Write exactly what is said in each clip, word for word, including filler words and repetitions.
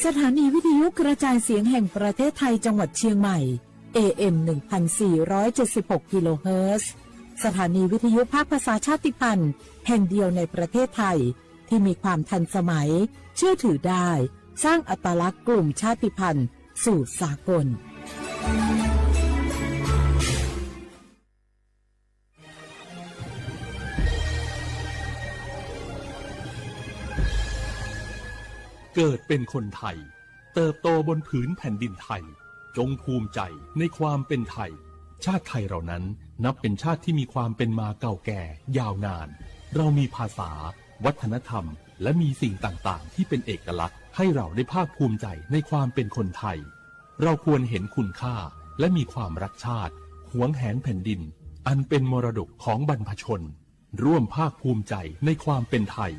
สถานีวิทยุกระจายเสียงแห่งประเทศไทย จังหวัดเชียงใหม่ เอเอ็ม หนึ่งพันสี่ร้อยเจ็ดสิบหก กิโลเฮิรตซ์ สถานีวิทยุภาคภาษาชาติพันธุ์แห่งเดียวในประเทศไทย ที่มีความทันสมัย เชื่อถือได้ สร้างอัตลักษณ์กลุ่มชาติพันธุ์สู่สากล เกิดเป็นคนไทย เติบโตบนผืนแผ่นดินไทย จงภูมิใจในความเป็นไทย ชาติไทยเรานั้นนับเป็นชาติที่มีความเป็นมาเก่าแก่ยาวนาน เรามีภาษา วัฒนธรรม และมีสิ่งต่างๆ ที่เป็นเอกลักษณ์ ให้เราได้ภาคภูมิใจในความเป็นคนไทย เราควรเห็นคุณค่า และมีความรักชาติ หวงแหนแผ่นดิน อันเป็นมรดกของบรรพชน ร่วมภาคภูมิใจในความเป็นไทย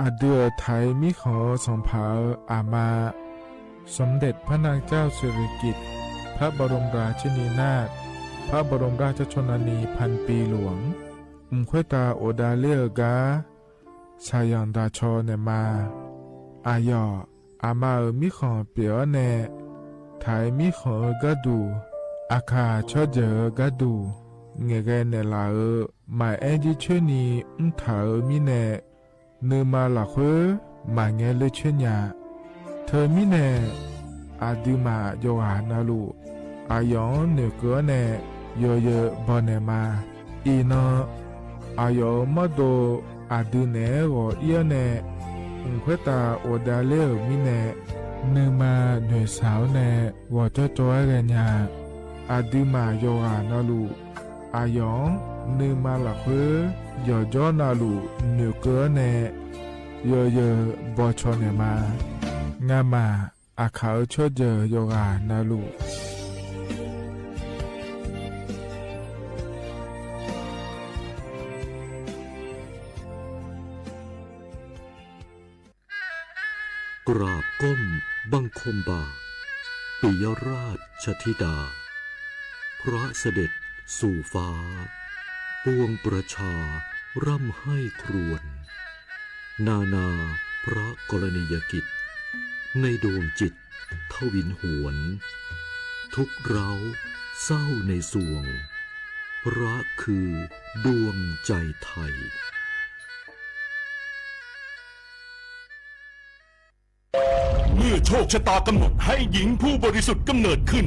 Aqdui-euq Taiq mirkhanq-eu sanqpaq-euq aqma, สมเด็จพระนางเจ้าสิริกิติ์ พระบรมราชินีนาถ พระบรมราชชนนีพันปีหลวง mq khoertav ghofdav ler-eu gar shaqzanq daqcaw naeqma. Aqyawf aqma-euq mirkhanq pyeuf-awr nae, Taiq mirkhanq-eu gharduq, aqkaq tsawrjeuq-eu gharduq ngaeqghae naeqlaf-euq maqaer jircoer ni mrtaq-euq mirnae, nuima lafkhoer maqngae ler coer nya. Teumirnae, aqduimaf yawqghaq navluf, aqyawf-anr noeqkeuv-awr nae yawzeu bawnaeq ma. Iqnan, aqyawf-euq mawrdo aqdui naeq-aer ghawq ir-awr nae, mq khoertav ghofdav ler-euq mirnae, nuima noeqshaq-awr nae ghawqjawr cawv-aer ghaenya. Aqduimaf yawqghaq navluf, aqyawf-anr nuima lafkhoer yawqjawr navluf noeqkeuv-awr nae yawzeu bawcaw naeqma. Ngamaf aqkaq-euq tsawrjeuq yawqghaq navluf กราบก้มบังคมบาท ปิยราชธิดา พระเสด็จสู่ฟ้า ปวงประชาร่ำไห้ครวญ นานาพระกรณียกิจ ในดวงจิตทวินหวน ทุกข์ร้าวเศร้าในสวง พระคือดวงใจไทย เมื่อโชคชะตากำหนดให้หญิงผู้บริสุทธิ์กำเนิดขึ้น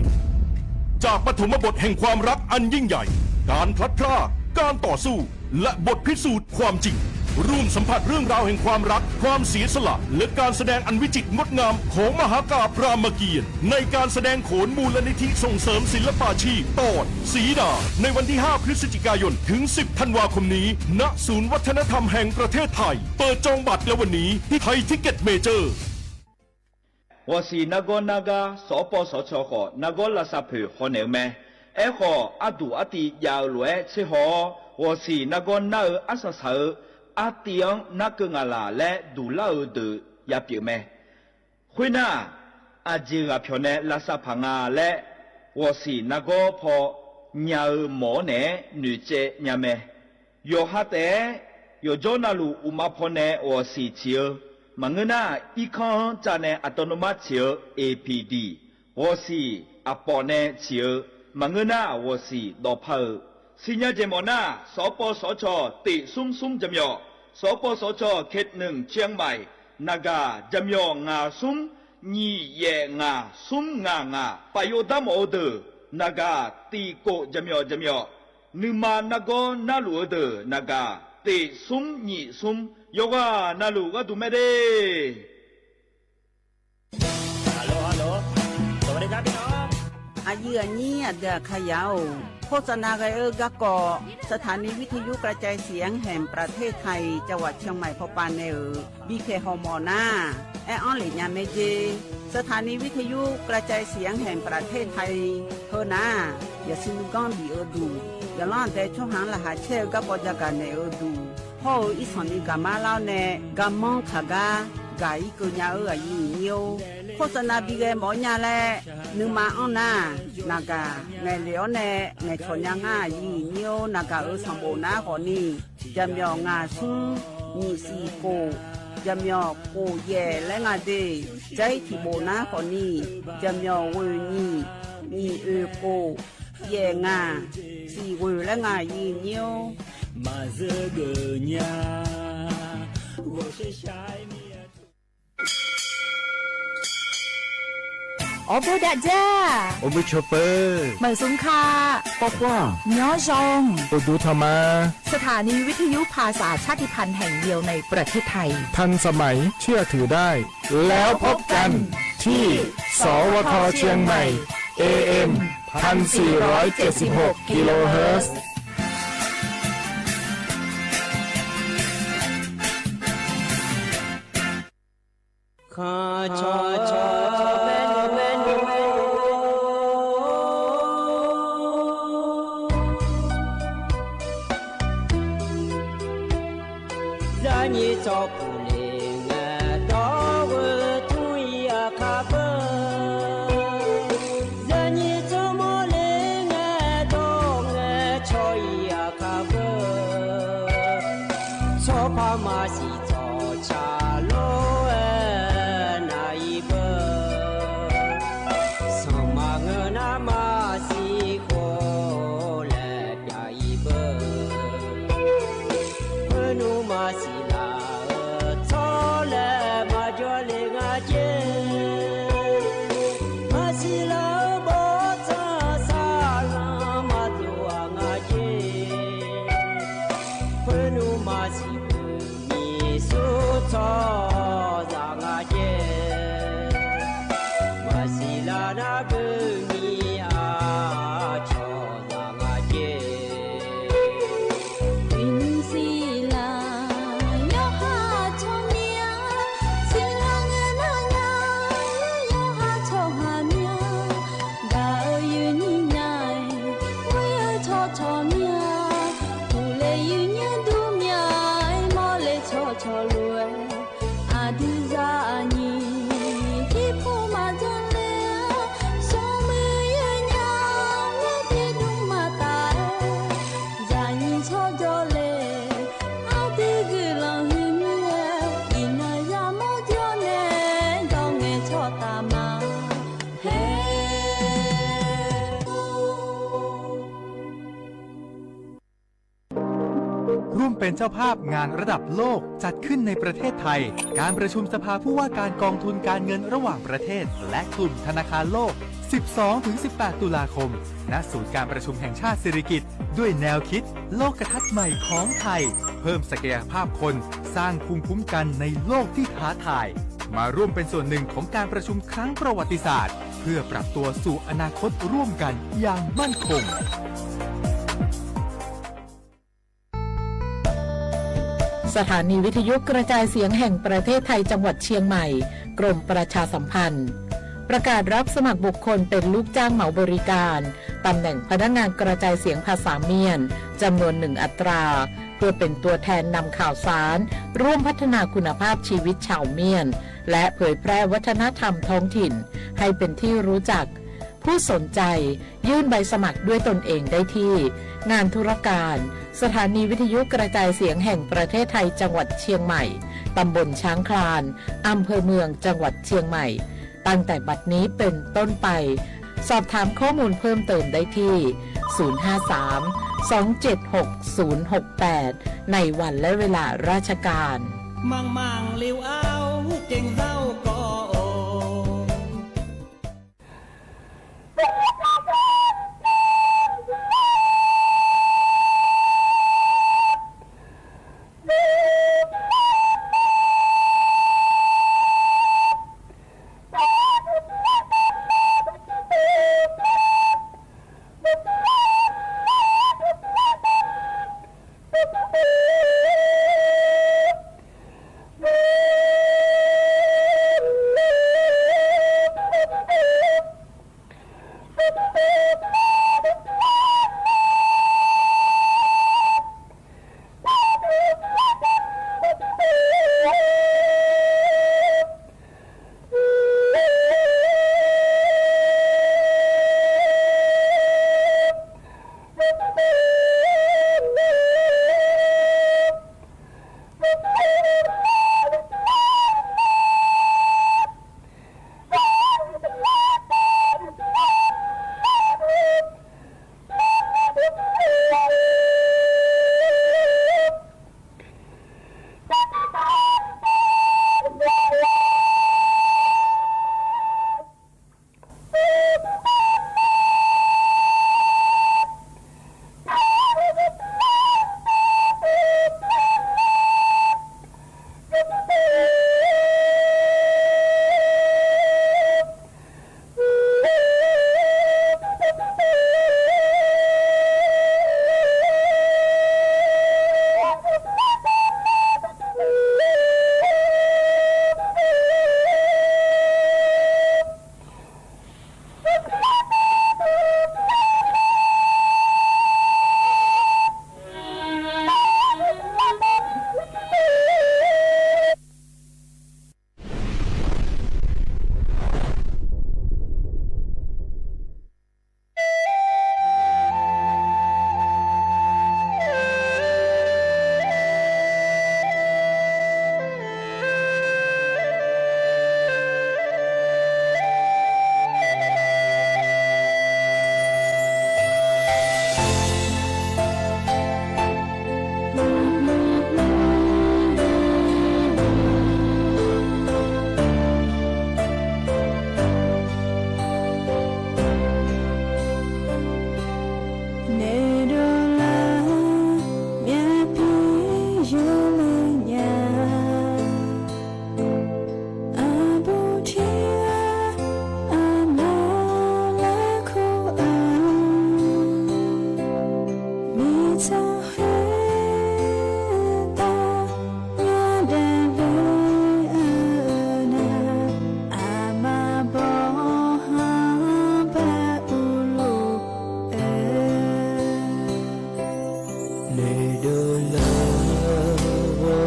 จากปฐมบทแห่งความรักอันยิ่งใหญ่ การพลัดพราก การต่อสู้ และบทพิสูจน์ความจริง ร่วมสัมผัสเรื่องราวแห่งความรัก ความเสียสละ และการแสดงอันวิจิตรงดงามของมหากาพย์รามเกียรติ์ ในการแสดงโขนมูลนิธิส่งเสริมศิลปาชีพ ตอนสีดา ในวันที่ ห้า พฤศจิกายน ถึง สิบ ธันวาคมนี้ ณ ศูนย์วัฒนธรรมแห่งประเทศไทย เปิดจองบัตรแล้ววันนี้ที่ไทยทิกเก็ตเมเจอร์ Ghawqsiq nargawr nargar sawqpawv sawqcawq khawf nargawr lavsav poeq hawnaeq-eu mae. Aerkhawf, arduq artiv jav-eu lof-aer tser haw-awr, ghawqsiq nargawr nar-eu arsaq saq-eu artiv-anr narkeuv ngaq laq laer duq lar-eu deuq yapyeuf mae. Khoernar, aqjeq ghaq pyawq nae lavsav paq nga laer, ghawqsiq nargawr paw nya-eu mawq-awr naeq-aer noeqtsaev nya mae. Yawqha taef-aer yawqjawr navluf uqma pawnae ghawqsiq ciq-eu, maqngeur nar, irkanr-anr cav nae aqdawr nmr-mar ciq-eu A P D, ghawqsiq aqpawf nae ciq-eu, maqngeur nar, ghawqsiq dawqpar-eu. Siqnya jeq mawf nar, sawqpawv sawqcawq teq smr smr jaqmyawf, sawqpawv sawqcawq เขตหนึ่ง เชียงใหม่ naqgaq jaqmyawf ngaq smr nyiq yaef ngaq smr ngaq ngaq, paf yov dar mawf-eu deuq naqgaq tiq kof jaqmyawf jaqmyawf, nuima nargawr narluf-eu deuq naqgaq teq smr nyiq smr, yawqghaq navluf gharduq mae de. ฮัลโหล ฮัลโหล สวัสดีครับพี่น้อง Aqyuif aqnyir aqdui aqkar yar-or, โฆษณา ghae-eu garkawv สถานีวิทยุกระจายเสียงแห่งประเทศไทย จังหวัดเชียงใหม่ pawpav nae-euq bi pyaeq hawmawf nar, aer-anr lef nya mae jer. สถานีวิทยุกระจายเสียงแห่งประเทศไทย heu nar, yaqsur nuiganr bif-eu duq, yawqlanr aqdae tsawrhaq-anr laqkhaq caer-eu garkawv jagaq naeq-eu duq, hawr-eu irsanq ni gaqmar lar-awr nae garmanr taqgar gaq-ir keuv nya-eu aqyuif aqnyir-or, โฆษณา bi ghae mawf-awr nya laer nuima anr nar, naqgaq ngaeqlef-awr nae ngaeqcawq nya ngar aqyuif aqnyir-or, naqgaq-euq sanqbof nar khawfni, jaqmyawf ngaq smr nyiq siq khof, jaqmyawf khof yaef laer nga de. Jar-ir tiqbof nar khawfni, jaqmyawf ghoeq nyiq, nyiq oeq khof, yaef ngaq, siq ghoeq laer nga aqyuif aqnyir-or. Maqzeur geuf nya, ghawqshaq shaq-aer mir-a. Awr bor dav dzar. Awr bor cawpeuq. Maqzmq ka. Pawrpar. Nyanr zaw. Uqduq tanq ma. สถานีวิทยุภาษาชาติพันธุ์แห่งเดียวในประเทศไทย ทันสมัยเชื่อถือได้ แล้วพบกันที่ สวท เชียงใหม่ เอเอ็ม พันสี่ร้อยเจ็ดสิบหก กิโลเฮิรตซ์ Zaqnyiq tsawrpuq le ngae, dawr-eu tmr-ir aqkar beu. Zaqnyiq tsawrmawr le ngae, dawr ngae cawq-ir aqkar beu. Tsawrpar maqsiq tsawqtsaq lof-aer nav-ir beu. Sanqma ngeur nar maqsiq khof laer pyav-ir beu. Khoer nmr maqsiq laf-eu tsawr laer maqjawr le nga jer. Maqsiq laf-eu bawrtsanq saqlanq maqdov-aq nga jer. Khoer nmr maqsiq beu nyiq sur tsawrhaqzaq nga jer. Maqsiq laf nar beu nyiq aqcawq zaq nga jer. Tiqnmr siq laf yawqha tsawrmyanr, siqlaq ngae nar nya, yawqha tsawrhaq myanr, gaq-eu yuif nyir nya-aer, ghoer-eu tsawrcawq myanr, uqle yuif nyanr dur myanr-aer, mawrle tsawrcawq lof-aer, aqdui zaqnyiq jirpov maqdzanr ler-a, smrmuiq yawnyaf-aer tiqdmr maqtaf-aer, zaqnyiq tsawrjawr le, aqdui guiqlanq huiq mir-aer, iqnan yamawr jawr nae, dawr ngae tsawrtaf ma. ร่วมเป็นเจ้าภาพงานระดับโลกจัดขึ้นในประเทศไทย การประชุมสภาผู้ว่าการกองทุนการเงินระหว่างประเทศ และกลุ่มธนาคารโลก สิบสองถึงสิบแปด ตุลาคม ณ ศูนย์การประชุมแห่งชาติสิริกิติ์ ด้วยแนวคิดโลกทัศน์ใหม่ของไทย เพิ่มศักยภาพคน สร้างภูมิคุ้มกันในโลกที่ท้าทาย มาร่วมเป็นส่วนหนึ่งของการประชุมครั้งประวัติศาสตร์ เพื่อปรับตัวสู่อนาคตร่วมกันอย่างมั่นคง สถานีวิทยุกระจายเสียงแห่งประเทศไทยจังหวัดเชียงใหม่ กรมประชาสัมพันธ์ ประกาศรับสมัครบุคคลเป็นลูกจ้างเหมาบริการ ตำแหน่งพนักงานกระจายเสียงภาษาเมียน จำนวนหนึ่งอัตรา เพื่อเป็นตัวแทนนำข่าวสาร ร่วมพัฒนาคุณภาพชีวิตชาวเมียน และเผยแพร่วัฒนธรรมท้องถิ่น ให้เป็นที่รู้จัก ผู้สนใจยื่นใบสมัครด้วยตนเองได้ที่ งานธุรการ สถานีวิทยุกระจายเสียงแห่งประเทศไทยจังหวัดเชียงใหม่ ตำบลช้างคลาน อำเภอเมืองจังหวัดเชียงใหม่ ตั้งแต่บัดนี้เป็นต้นไป สอบถามข้อมูลเพิ่มเติมได้ที่ ศูนย์ห้าสาม สองเจ็ดหก ศูนย์หกแปด ในวันและเวลาราชการ Manqmanq le-aer uqcif zar-eu kawv-or.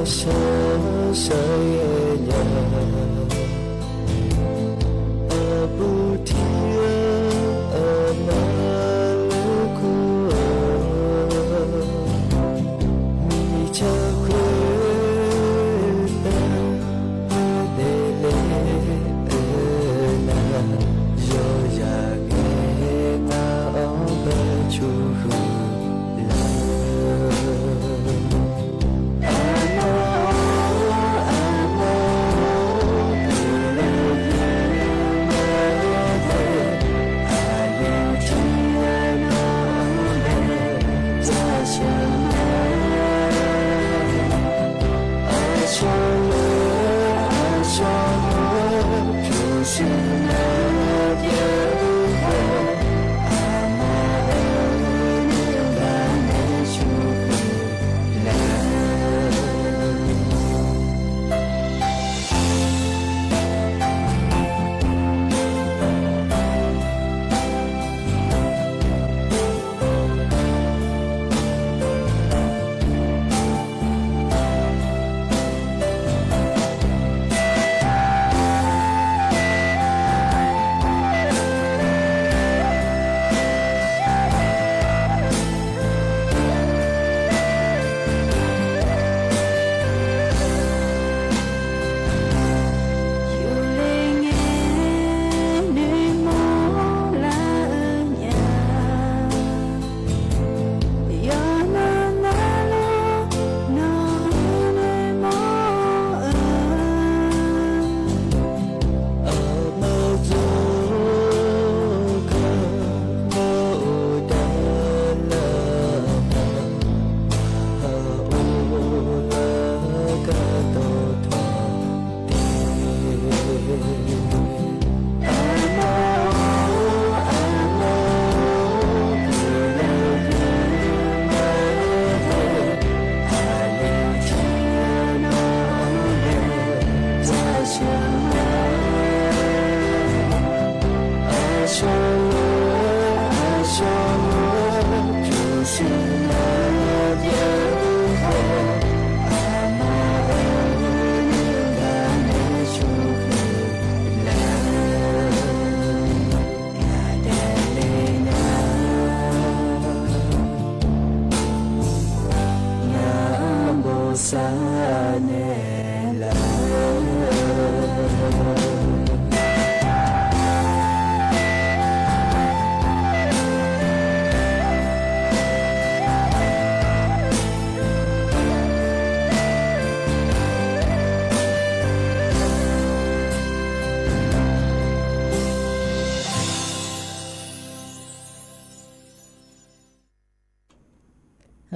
shar shar-aer nya, aqbur tiq-aer aqma laer kur-awq. Mirtsaq khoertav daefle-eu nar, yawzaq ngae nar-awr bae cuhuiq lar.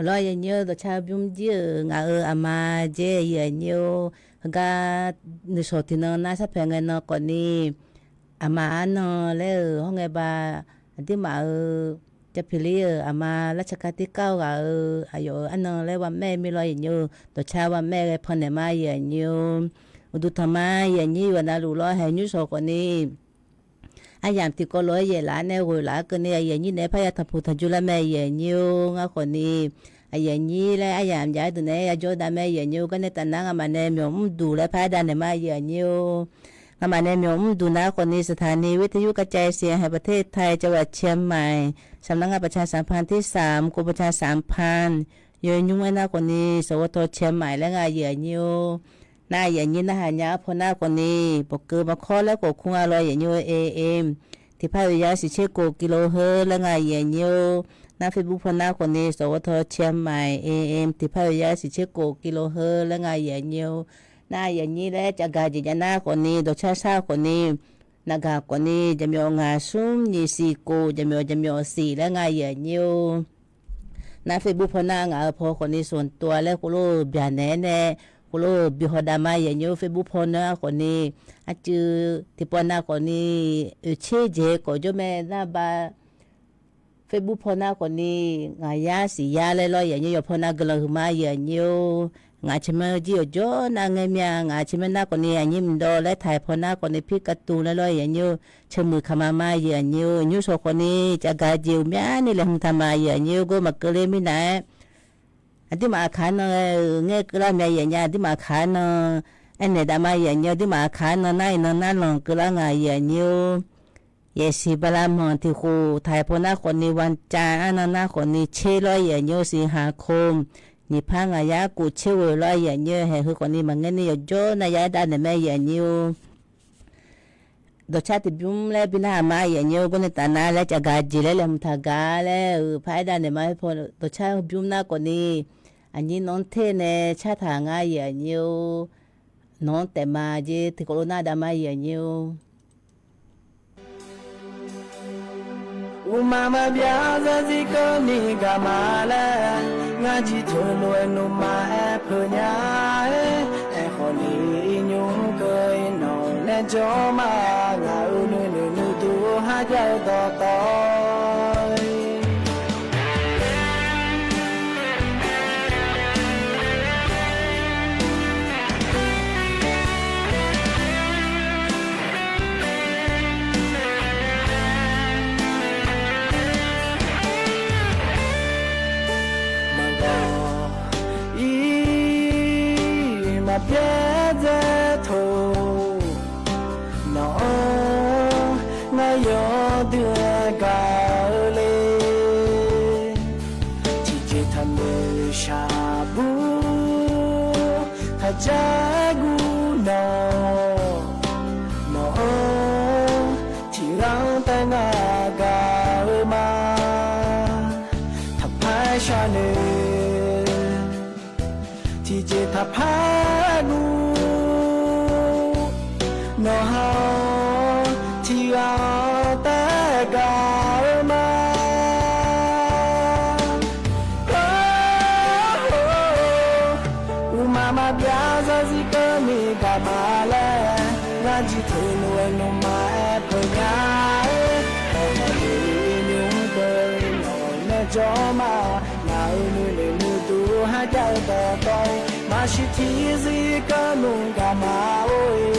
Heulof-aer yanyir-eu dawqcar bymr jir-euq ngaq-euq aqma dzae yanyir-or, heugar nuishawq tiqnan nar sharpaeq ngae nan khawfni, aqma arnan laer-euq hawr ngae ba, aqdirmaf-euq Japiqlir-euq aqma larcaqkar tirkar-eu ghaq-euq aqyawf-euq arnan laer ghaq maer mir lawr yanyir-or, dawqcar ghaq maer ghae pannaeq ma yanyir-or. Uqduq tanq ma yanyir yawqha navluf lawr haeq nymrshawq khawfni aryamq tiqkawv lof-aer yaeqlaf-aer nae ghoeqlaf-aer keuvni aqyuif aqnyir naeq-aer parya tanqpuq tanqjur lar mae yanyir-or. Ngar khawfni aqyuif aqnyir laer aryamq jav-aer deuq naeq-aer yajawr dav mae yanyir-or. Garnae tafnar ngamaf nae myawq mrduq laer par-aer dav naeq ma yanyir-or. Ngamaf nae myawq mrduq nar khawfni สถานีวิทยุกระจายเสียงแห่งประเทศไทย จังหวัดเชียงใหม่ สำนักงานประชาสัมพันธ์ที่สาม กรมประชาสัมพันธ์ yawnymr aernar khawfni สวท. เชียงใหม่ laer ngar aqyuif aqnyir-or. Nar aqyuif aqnyir narhaq nya-aer pawnar khawfni, bawqkeuv bawqkawr laer khawf kur nga lawr yanyir-or, AM tiqpar oeq yar siqtser kof กิโลเฮิรตซ์ laer ngar aqyuif aqnyir-or. Nar Facebook pawnar khawfni สวท. เชียงใหม่ AM tiqpar oeq yar siqtser kof กิโลเฮิรตซ์ laer ngar aqyuif aqnyir-or. Nar aqyuif aqnyir laer cavgaq jeq jav nar khawfni dawqcar shar khawfni naqgaq khawfni jaqmyawf ngaq smr nyiq siq kof jaqmyawf jaqmyawf siq laer ngar aqyuif aqnyir-or. Nar Facebook pawnar ngaq-euq paw khawfni ส่วนตัว laer khoerlof-eu byaqnaeq-aer nae khoerlof-eu bi hawdav ma yanyir-or. Facebook pawnar khawfni arcuiv tiqpawf nav khawfni oeqtser jeq khawf jawr mae nar ba Facebook pawnar khawfni ngaq yar siq yar laer lawr yanyir yawqpaw nar guiqlanq huiqma yanyir-or. Ngaq tseqmae jir yawqjawr nar ngaer mir-a. Ngaq tseqmae nar khawfni aqnyir mqdawv laer taq-aer pawnar khawfni พี่การ์ตูน laer lawr yanyir-or. Ceumuiq kaqma ma yanyir-or. Nymrshawq khawfni cavgaq jeq uqmya ni laeqhmq taq ma yanyir-or. Gor maqkeuv ler mirnae-aer Aqduimaf aqkaq nan ghae-euq ngaer keuvlar ma, aqyuif aqnyir, aqduimaf aqkaq nan aernaeq dav ma, aqyuif aqnyir, aqduimaf aqkaq nan nar iqnan narlanq keuvlar nga, aqyuif aqnyir-or. Yaefsiq bala manq tiq khof taqhaiq paw nar khawfni, วันจันทร์ arnan nar khawfni tser lawr, aqyuif aqnyir-or, สิงหาคม nyiq par ngaq yar kuf tser ghoeq lawr, aqyuif aqnyir, haeq heu khawfni maqngaer ni yawqjawr nar ya aer dav naeq mae, aqyuif aqnyir-or. Dawqcar tiqbymr laer bi nar-aq ma, aqyuif aqnyir-or, gawrnae taf nar laer cavgaq jeq laer laeqhmq taqgaq laer-euq par aer dav naeq ma, paw dawqcar bymr nar khawfni, aqnyir nawq-anr ter nae cartaq ngar, aqyuif aqnyir-or. Nawq-anr taef ma jeq tiqkawv lof nar dav ma, aqyuif aqnyir-or. Uqmaq maqbyav zarzir keuvni gaq ma laer, ngar jir teulof-aer nuima aer peuq nya-aer, aerkhawf ni iqnymr keuv-ir nawq nae jawr ma, ngaq-euq nuinoeq nuidur kharjav-eu dawqtawv-ir. Maqgawq-ir maqbyaer dzae taq, nawq-anr ngar yawdui-aer gaq-eu le. Tiqjeq taqnoeq shaqbur taqjav gur nawq, nawq-anr tiqghaq-anr taef ngar gaq-eu ma. Taqpar sharnoeq tiqjeq taqpar gur, nawq ha-anr tiqghaq-anr taef gaq-eu ma. Uqmaq maqbyav zarzir keuvni gaq ma laer, ngar jir teulof-aer nuima aer peuq nya-aer, aerkhawf ni iqnymr keuv-ir nawq nae jawr ma, ngaq-euq nuinoeq nuidur kharjav-eu dawqtawv-ir, maqsiq tiqzir keuvni gaq ma-or-e.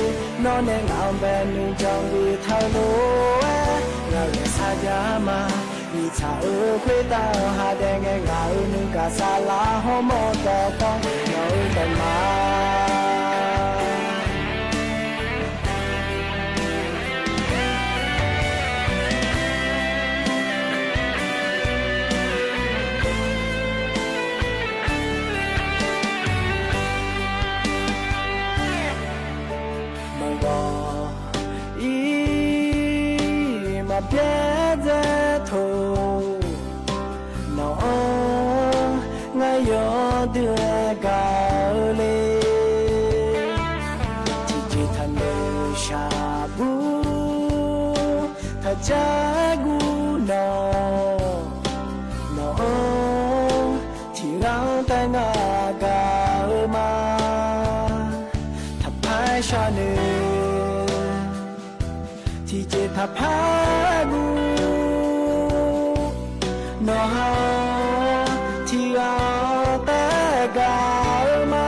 Nawr nae ngaq-anr bae nuijan bi taq-eu lof-aer, ngaq-euq nae sarjax ma. Mirtsaq-euq khoertav-eu ha dae ngae, ngaq-euq nuigaq saflar hawmawr dawqtawv-ir, nawq-euq taef ma. Maqgawq-ir maqbyaer dzae taq, nawq-anr ngar yawdui-aer gaq-eu le. Tiqjeq taqnoeq shaqbur taqjav gur nawq, nawq-anr tiqghaq-anr taef ngar gaq-eu ma. Taqpar sharnoeq tiqjeq taqpar gur, nawq ha-anr tiqghaq-anr taef gaq-eu ma.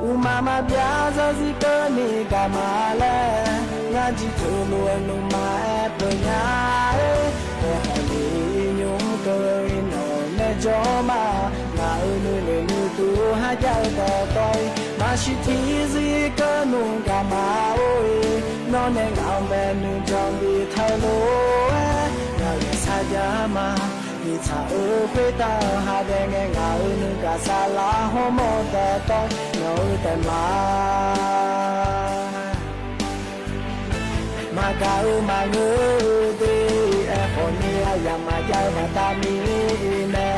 Uqmaq maqbyav zarzir keuvni gaq ma laer, ngar jir teulof-aer nuima aer peuq nya-aer, aerkhawf ni iqnymr keuv-ir nawq nae jawr ma, ngaq-euq nuinoeq nuidur kharjav-eu dawqtawv-ir, maqsiq tiqzir keuvni gaq ma-or-e. Nawr nae ngaq-anr bae nuijan bi taq-eu lof-aer, ngaq-euq nae sarjax ma. Mirtsaq-euq khoertav-eu ha dae ngae, ngaq-euq nuigaq saflar hawmawr dawqtawv-ir, nawq-euq taef ma. Maqgaq-eu maqngeur-eu de, aerkhawf ni aqyamq maqjav-eu baqda mirnae,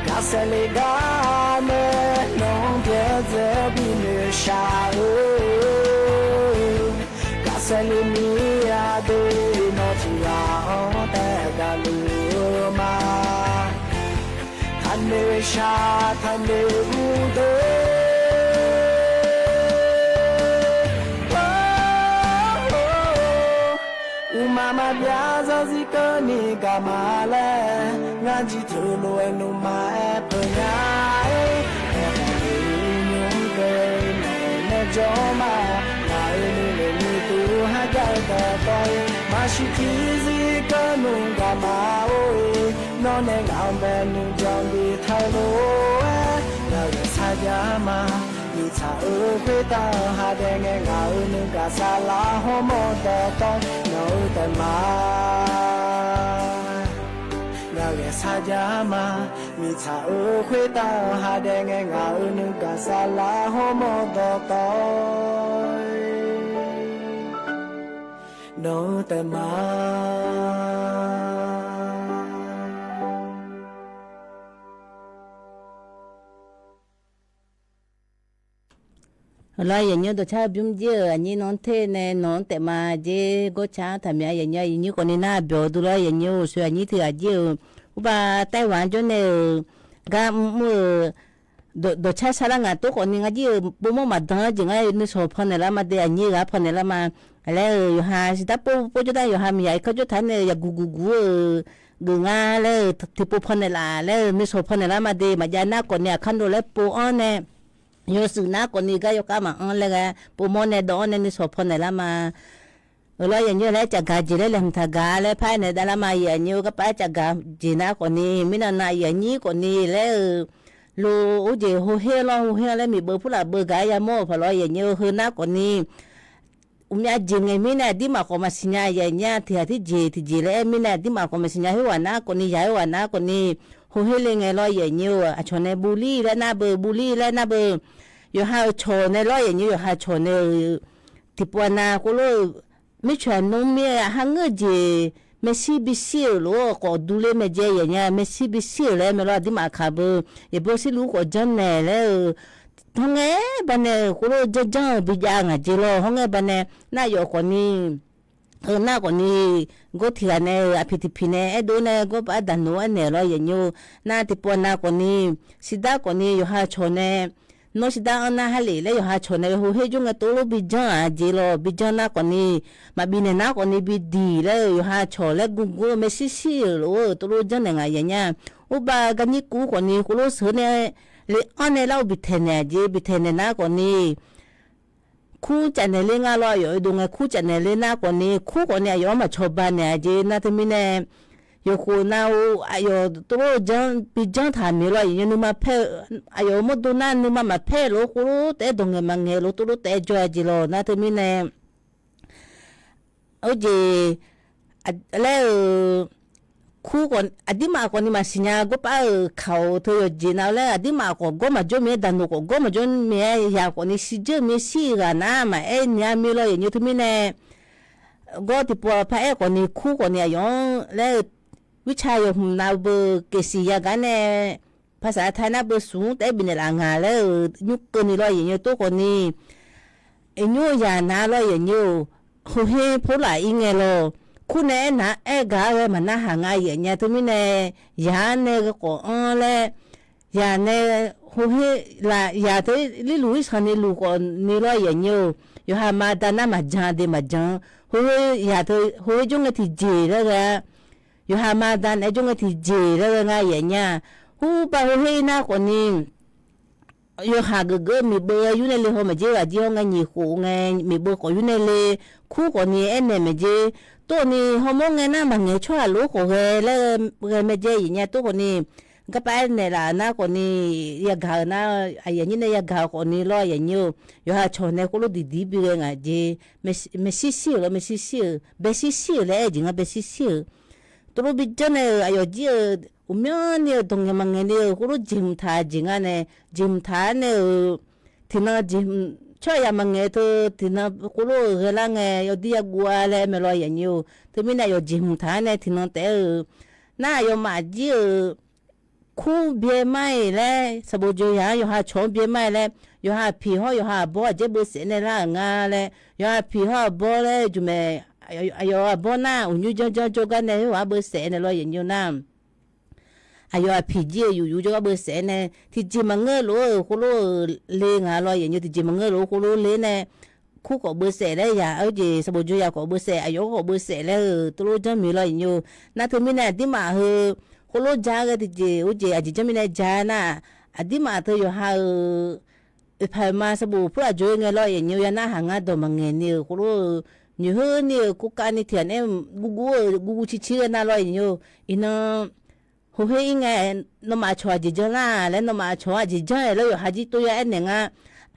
gaqsaef le gar nae nawq-anr byaerdzae-awr binoeq shaq-eu, gaqsaef le mir-a de, nawr tiqghaq-anr taef gaqluf-eu ma. Taqnoeq shaq taqnoeq gur de, uqmaq maqbyav zarzir keuvni gaq ma laer, ngar jir teulof-aer nuima aer peuq nya-aer, aerkhawf ni iqnymr keuv-ir nawq nae jawr ma, ngaq-euq nuinoeq nuidur kharjav-eu dawqtawv-ir ma. Aqshiq tiqzir keuvnmr gaqma or-e, nawr nae ngaq-anr bae nuijan bi taq-eu lof-aer, ngaq ghae sarjax ma. Miqtsaq-euq khoertav-anr ha dae ngae, ngaq-euq nuigaq saflar hawmawr dawqtawv nawq-eu taef ma. Ngaq ghae sarjax ma. Miqtsaq-euq khoertav-anr ha dae ngae, ngaq-euq nuigaq saflar hawmawr dawqtawv nawq-eu taef ma. Lawr, yaqnyir dawqcar bymr jir-euq aqnyir nawq-anr ter nae nawq-anr taef ma. Jer gawrca-anr taqmyaq yaqnyir, yaqnyir khawfni nar byawq duq lawr, yaqnyir-or, soeq aqnyir tiq ghaq jir-euq, urbav taerwaq-anr jawrnae-euq gar mr mr-euq dawqcar sharlar ngaq tov khawfni ngar jir-euq povmawr maqdan-anr jeq ngar nuisawq pannaeq lar ma de, aqnyir ghaq pannaeq lar ma. Laer-euq yawqha siqdar pov pov jawrnar yawqha miqyaq irkanr jawr taq-aer nae yaqguq guq guq-euq geuf ngar laer-euq tiqpov pannaeq laf laer-euq nuisawq pannaeq lar ma de. Maqjav nar khawfni aqkar dov laer pov-anr nae yawshuif nar khawfni gar yawkhav maqanr laer ghae povmawr nae dawv-anr nae nuisawq pannaeq lar ma. Euq lawr, yaqnyir laer cafgaq jeq laer laeqhmq taqgaq laer paraer naeq dav lar ma. Yaqnyir-or, garpav-aer cafgaq jeq nar khawfni mirnan nav yaqnyir khawfni laer-euq lo, or jeq hawher lawr, hawher-anr laer miqbeuv purlaf beuv gaq-aer yamawr-euq paq lawr, yaqnyir-or, heu nar khawfni uqmyav jeq ngaeq mirnae aqdirmaf khawf maqsiq nya, yaqnyir-a tiq ghaq tiq jeq tiq jeq laer aer mirnae aqdirmaf khawf maqsiq nya. Khoerghaq nar khawfni, yaq khoerghaq nar khawfni hawher le ngae lawr, yaqnyir-or, aqcawq nae buvlir laer nar beu, buvlir laer nar beu, yawqha-euq cawq nae lawr, yaqnyir yawqha cawq nae-euq tiqpov nav khoerlof-eu mircoeq aqnmr mir-aer ha ngeur-eu jeq, maersir bishir-euq lof-aer khawf durler mae jae, yaqnyir-a maersir bishir-euq laer mae lawr, aqdirmaf kaq beu, yaqbawr sirluf khawf janrnaeq laer-euq, hawr ngae banae khoerlof janrjanr-euq bijav ngaq jeq lawr, hawr ngae banae nar yawf khawfni heu nar khawfni gawr tiq ghaq nae-euq aqpiq tiqpiq nae aerdov nae gawr baf daqnoeq-aer naeq lawr, yaqnyir-or, nar tiqpov nav khawfni siqdar khawfni yawqha cawq nae nawr siqdar anr nar ha lef laer yawqha cawq nae hawher jawr ngae tov lof bijanr-aq jeq lawr, bijanr nar khawfni maqbif naeq nar khawfni bidiq laer-euq yawqha cawq laer gurgur-eu maersir shir-euq lof-aer tov lof janrnaeq ngaq yaqnyir-a. Urbav garnyir kuv khawfni khoerlof sheuq nae le anr nae lar-eu bitaeq naeq-aq jeq, bitaeq naeq nar khawfni kur caf naeq ler ngar lawr, aqyawf oedov ngae kur caf naeq ler nar khawfni kur khawfni aqyawf-anr maqcawba naeq-aq jeq nar teumirnae yawqkhof nav-eu aqyawf tov lof janr bijanr taq maeq lawr, yaqnyir nuima paer-eu aqyawf-euq mawrdo nar nuima maqpaer-eu lof-aer khoerlof taef-aer dawqngaeq maqngaeq lof tov lof taef-aer jawr-a jeq lawr nar teumirnae Or jeq laer-euq, kur khawf aqdirmaf khawfni maqsiq nya gawrpav-euq kaq-euq teu yawqjeq nav laer aqdirmaf khawf gawr maqjawr mir-aer daqnoeq khawf gawr maqjawr mir-aer yaq khawfni shirdzeur mir shir-eu ghaq nar maqaer nya mir lawr yaqnyir teumirnae gawr tiqpov par aer khawfni kur khawfni aqyawf-anr laer-eu wirtsa yawq hmq nav beu keqsiq yagaq nae paqsaq tar nar beu smq-anr taef-aer bifnaeq laf nga laer-euq nymr keuvni lawr yaqnyir tov khawfni Iqnymr-eu yaq nar lawr yaqnyir-or, hawher pov laf-ir ngae lawr, kur nae aernar aergaq-aer ghae maqnarhaq nga yaqnya teumirnae, yaq-anr nae ghae khawf anr laer, yaq nae hawher laf yaq teu lirluf irsanq ni luf khawfni lawr yaqnyir-or, yawqha maqda nar maqjan de maqjan, hawher yaq teu hawher jawr ngae tiqjeq laer ghae-a, yawqha maqda naeq-aer jawr ngae tiqjeq laer ghae nga yaqnya, hurbav hawher-ir nar khawfni yawqha geufgeuf-eu miqbeuv ghae yur nae le haw maqjer ghaq jir hawr ngae nyiq khof ngae miqbeuv khawf yur nae le kur khawfni aernaeq maqjer, tov khawfni hawmawr ngae nar maqngaeq tsawrhaq lof-aer khawf ghae laer ghae mae jae yaqnya tov khawfni garpav aernaeq laf nar khawfni yagaq-euq nar aqyuif aqnyir nae yagaq-eu khawfni lawr yaqnyir-or, yawqha cawq nae khoerlof diqdiq bi ghae ngaq jeq, maeqshir shir-euq lawr maeqshir shir-euq baeshir shir-euq laer aer-eu jeq ngar baeshir shir-euq tov lof bi janr nae-euq aqyawf jir-euq uqmyanr ni-euq dawq ngaeq maqngaeq ni-euq khoerlof jeqhmq taq-eu jeq ngar nae, jeqhmq taq-aer nae-euq tiqnan jeqhmq tsawrhaq yaq maqngaeq teu tiqnan khoerlof-euq ghae lar ngae yawdir yaguv-a laer mae lawr yaqnyir-or, teumirnae aqyawf jeqhmq taq-aer nae tiqnan taef-aer-euq nar aqyawfmaf jir-euq kur byae mar-iq laer sanqbof jeuq yaq-anr yawqha cawq-anr byae mar-iq laer, yawqha aqpiq hawr yawqha aqbawr aqjaer beusaef nae lar-euq nga laer, yawqha aqpiq hawr aqbawr laer jmq mae, aqyawf aqbawr nar uqnymr janrjanr jawrgar nae khoerghaq-anr beusaef nae lawr yaqnyir nar aqyawf aqpiq jir-euq yufyuf jawrgar beusaef nae tiqjeq maqngeur lof-euq khoerlof-euq le ngaq lawr yaqnyir tiqjeq maqngeur lof-euq khoerlof le nae kur khawf beusaef laer yaq-eu jeq sanqbof jeuq yaq khawf beusaef aqyawf khawf beusaef laer-euq tov lof janr mir lawr yaqnyir-or, nar teumirnae aqdirmaf heu khoerlof ja ghae tiqjeq or jeq aqjeq janr mirnae ja nar, aqdirmaf teu yawqha-euq oeqpaq oeqma sanqbof purlaf jawr-ir ngae lawr yaqnyir-or, ya narhaq ngar dawq maqngaeq ni-euq khoerlof-euq nyoeq heu ni-euq kuvkav ni tiq ghaq nae guvguv-eu guvguv cir cir ghae nar lawr, iqnan heuher ir ngae, nawmaf aqcawq aqjeq janr lar laer, nawmaf aqcawq-anr aqjeq janr-aer laer yawqha jir tov ya aernaeq nga.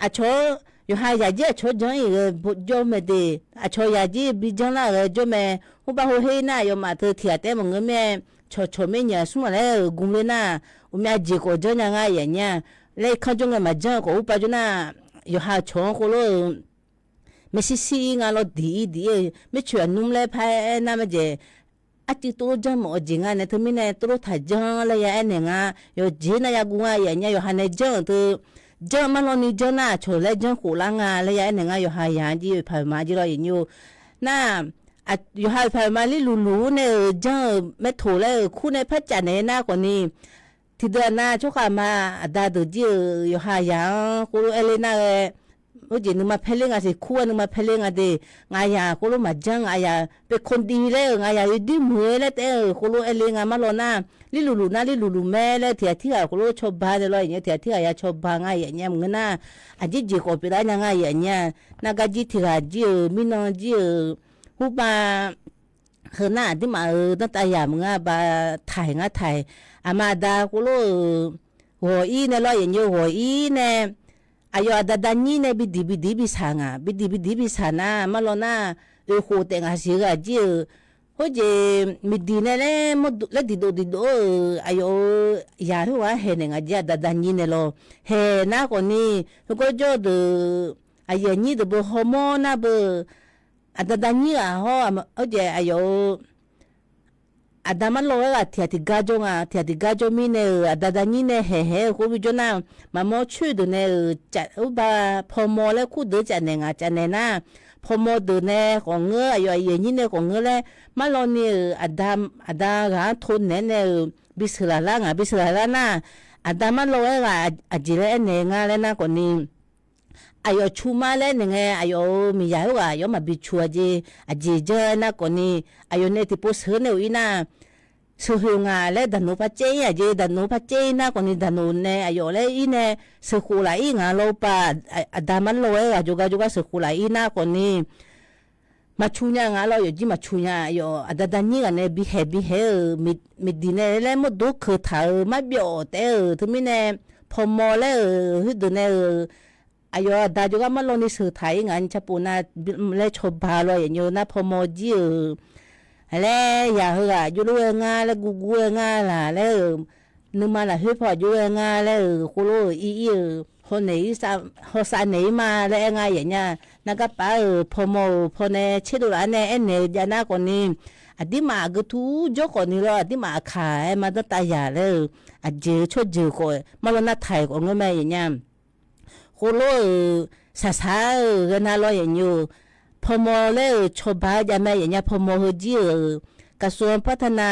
Aqcawq-anr yawqha yaqjir aqcawq-anr janr-ir ghae jawr mae de, aqcawq yaqjir bi janr lar ghae jawr mae. Khoerbav heuher ir nar, aqyawfmaf teu tiq ghaq taef maqngeur mae. Cawqcawq mirnyaq smr maq laer-euq gmler nar, uqmyav jeq khawf janr nya nga yaf nya laer, kanr jawr ngae maqjanr-eu khawf urpav jawr nar, yawqha cawq-anr khoerlof-eu maersir shir ir nga lawr, diq ir diq ir-eu mircoeq aqnmr laer par aer nar mae jeq. Arcuiv tov lof janr mawf-eu jeq nga nae teumirnae tov lof taq janr laer ya aernaeq nga. Yawqjeq nar yaguv nga yaf nya, yawqha nae janr-euq teu janr marlawni janr nar, aqcawq laer janr khof lar nga laer ya aernaeq nga. Yawqha yaq-anr jir oeqpaq oeqma jir lawr yaf nymr-eu nar, yawqha oeqpaq oeqma lirluf luf-ur nae-euq janr-euq maertoq laer-euq kur nae par caf naeq nar khawfni, tiqdeuq aqnav tsawrkhav ma aqda deuq jir-euq yawqha yaq-anr khoerlof aerler nar ghae, khoerjeq nuima paerler nga siq, kur-aer nuima paerler nga de. Ngaq yaq khoerlof maqjanr, ngaq yaq pyeuf kawv div laer-euq, ngaq yaq yawdir muiq-aer laer taef-aer-euq khoerlof aerler nga marlawr nar, lirluf luf nar lirluf luf mae laer tiq ghaq tirghaq khoerlof cawba nae lawr yaf nya, tiq ghaq tirghaq ya cawba nga yaf nya maqngeur nar, aqjeq jeq khawf pyeuflar nya nga yaf nya. Nargar jir tiq ghaq jir-euq mirnan jir-euq hurbav heu nar aqduimaf-euq danrtav yaq maqngeur, baqtaiq ngar taiq. Aqma aqda khoerlof-euq ghawq ir nae lawr yaf nya, ghawq ir nae aqyawf aqda danyir nae bidiq bidiq bishaq ngaq, bidiq bidiq bishaq nar marlawr nar, oeq khof taef ngaq siq-eu ghaq jir-euq, khoerjeq miqdiq nae laer mawrdo laer diqdov diqdov-euq aqyawf-euq yaq khoerghaq-anr haeq naeq ngaq jir aqda danyir nae lawr. Haeq nar khawfni, heugawr jawr-eu deuq aqyuif aqnyir deuq beu hawmawr nar beu, aqda danyir ghaq hawr, khoerjeq aqyawf-euq aqda marlawr-aer ghaq tiq ghaq tiq gar jawr nga, tiq ghaq tiq gar jawr mirnae-euq aqda danyir nae haeq haeq-eu khoer bijawr nar, maqmawr coer deuq nae-euq caf urbav pawmaw laer kur deuq caf naeq ngaq caf naeq nar, pawmaw deuq nae khawf ngeur, aqyawf aqyuif aqnyir nae khawf ngeur laer, marlawni-euq aqda, aqda ghaq-anr to naeq-aer nae-euq bisheuq laf lar ngaq, bisheuq laf lar nar, aqda marlawr-aer ghaq aqjeq laer aernaeq nga laer nar khawfni, aqyawf cu mar laer naeq ngae, aqyawf-euq miqyaq khoerghaq aqyawf maqbi cu-a jeq, aqjeq janr-aer nar khawfni, aqyawf nae tiqpov sheuq-eu nae-euq ir nar, sheuq hoeq ngaq laer daqnoq par caev ir-aq jeq, daqnoq par caev ir nar khawfni, daqnoq nae aqyawf laer ir nae sheuq khof laf ir ngaq lawr pav, aqda marlawr-aer ghaq jawrgar jawrgar sheuq khof laf ir nar khawfni, maqcu nya ngaq lawr, yawqjir maqcu nya. Aqyawf aqda danyir ghaq nae bihaeq bihaeq-euq miqdiq nae laer mawrdo keuq taq-euq marbyawf taef-aer-euq teumirnae, pawmaw laer-euq khoerdeuq nae-euq aqyawf aqda jawrgar marlawni sheuq taq ir ngaq ni carpov nar laer cawba lawr yaf nya-eu nar pawmaw jir-euq laer yaq heughaq jawrlof-aer ngar laer gurgur-aer ngar laq laer-euq, nuima lafkhoer paw jawr-aer ngar laer-euq khoerlof-euq ir ir-euq, hawsav naeq ir ma laer aer ngar yaf nya. Nargar paf-euq pawmaw-euq pawnae tserdov laf-aer nae aernaeq-eu jav nar khawfni, aqdirmaf aqgeu tur jawr khawfni lawr, aqdirmaf aqkaq-aer ma danrtav yaq laer-euq, aqjeq-eu tsawrjeuq khawf marlawr nar taiq khawf ngeur mae yaf nya. Khoerlof-euq saqsaq-euq ghae nar lawr yaf nya-eu, pawmaw laer-euq cawba-eu jav mae yaf nya. Pawmaw heu jir-euq กระทรวงพัฒนา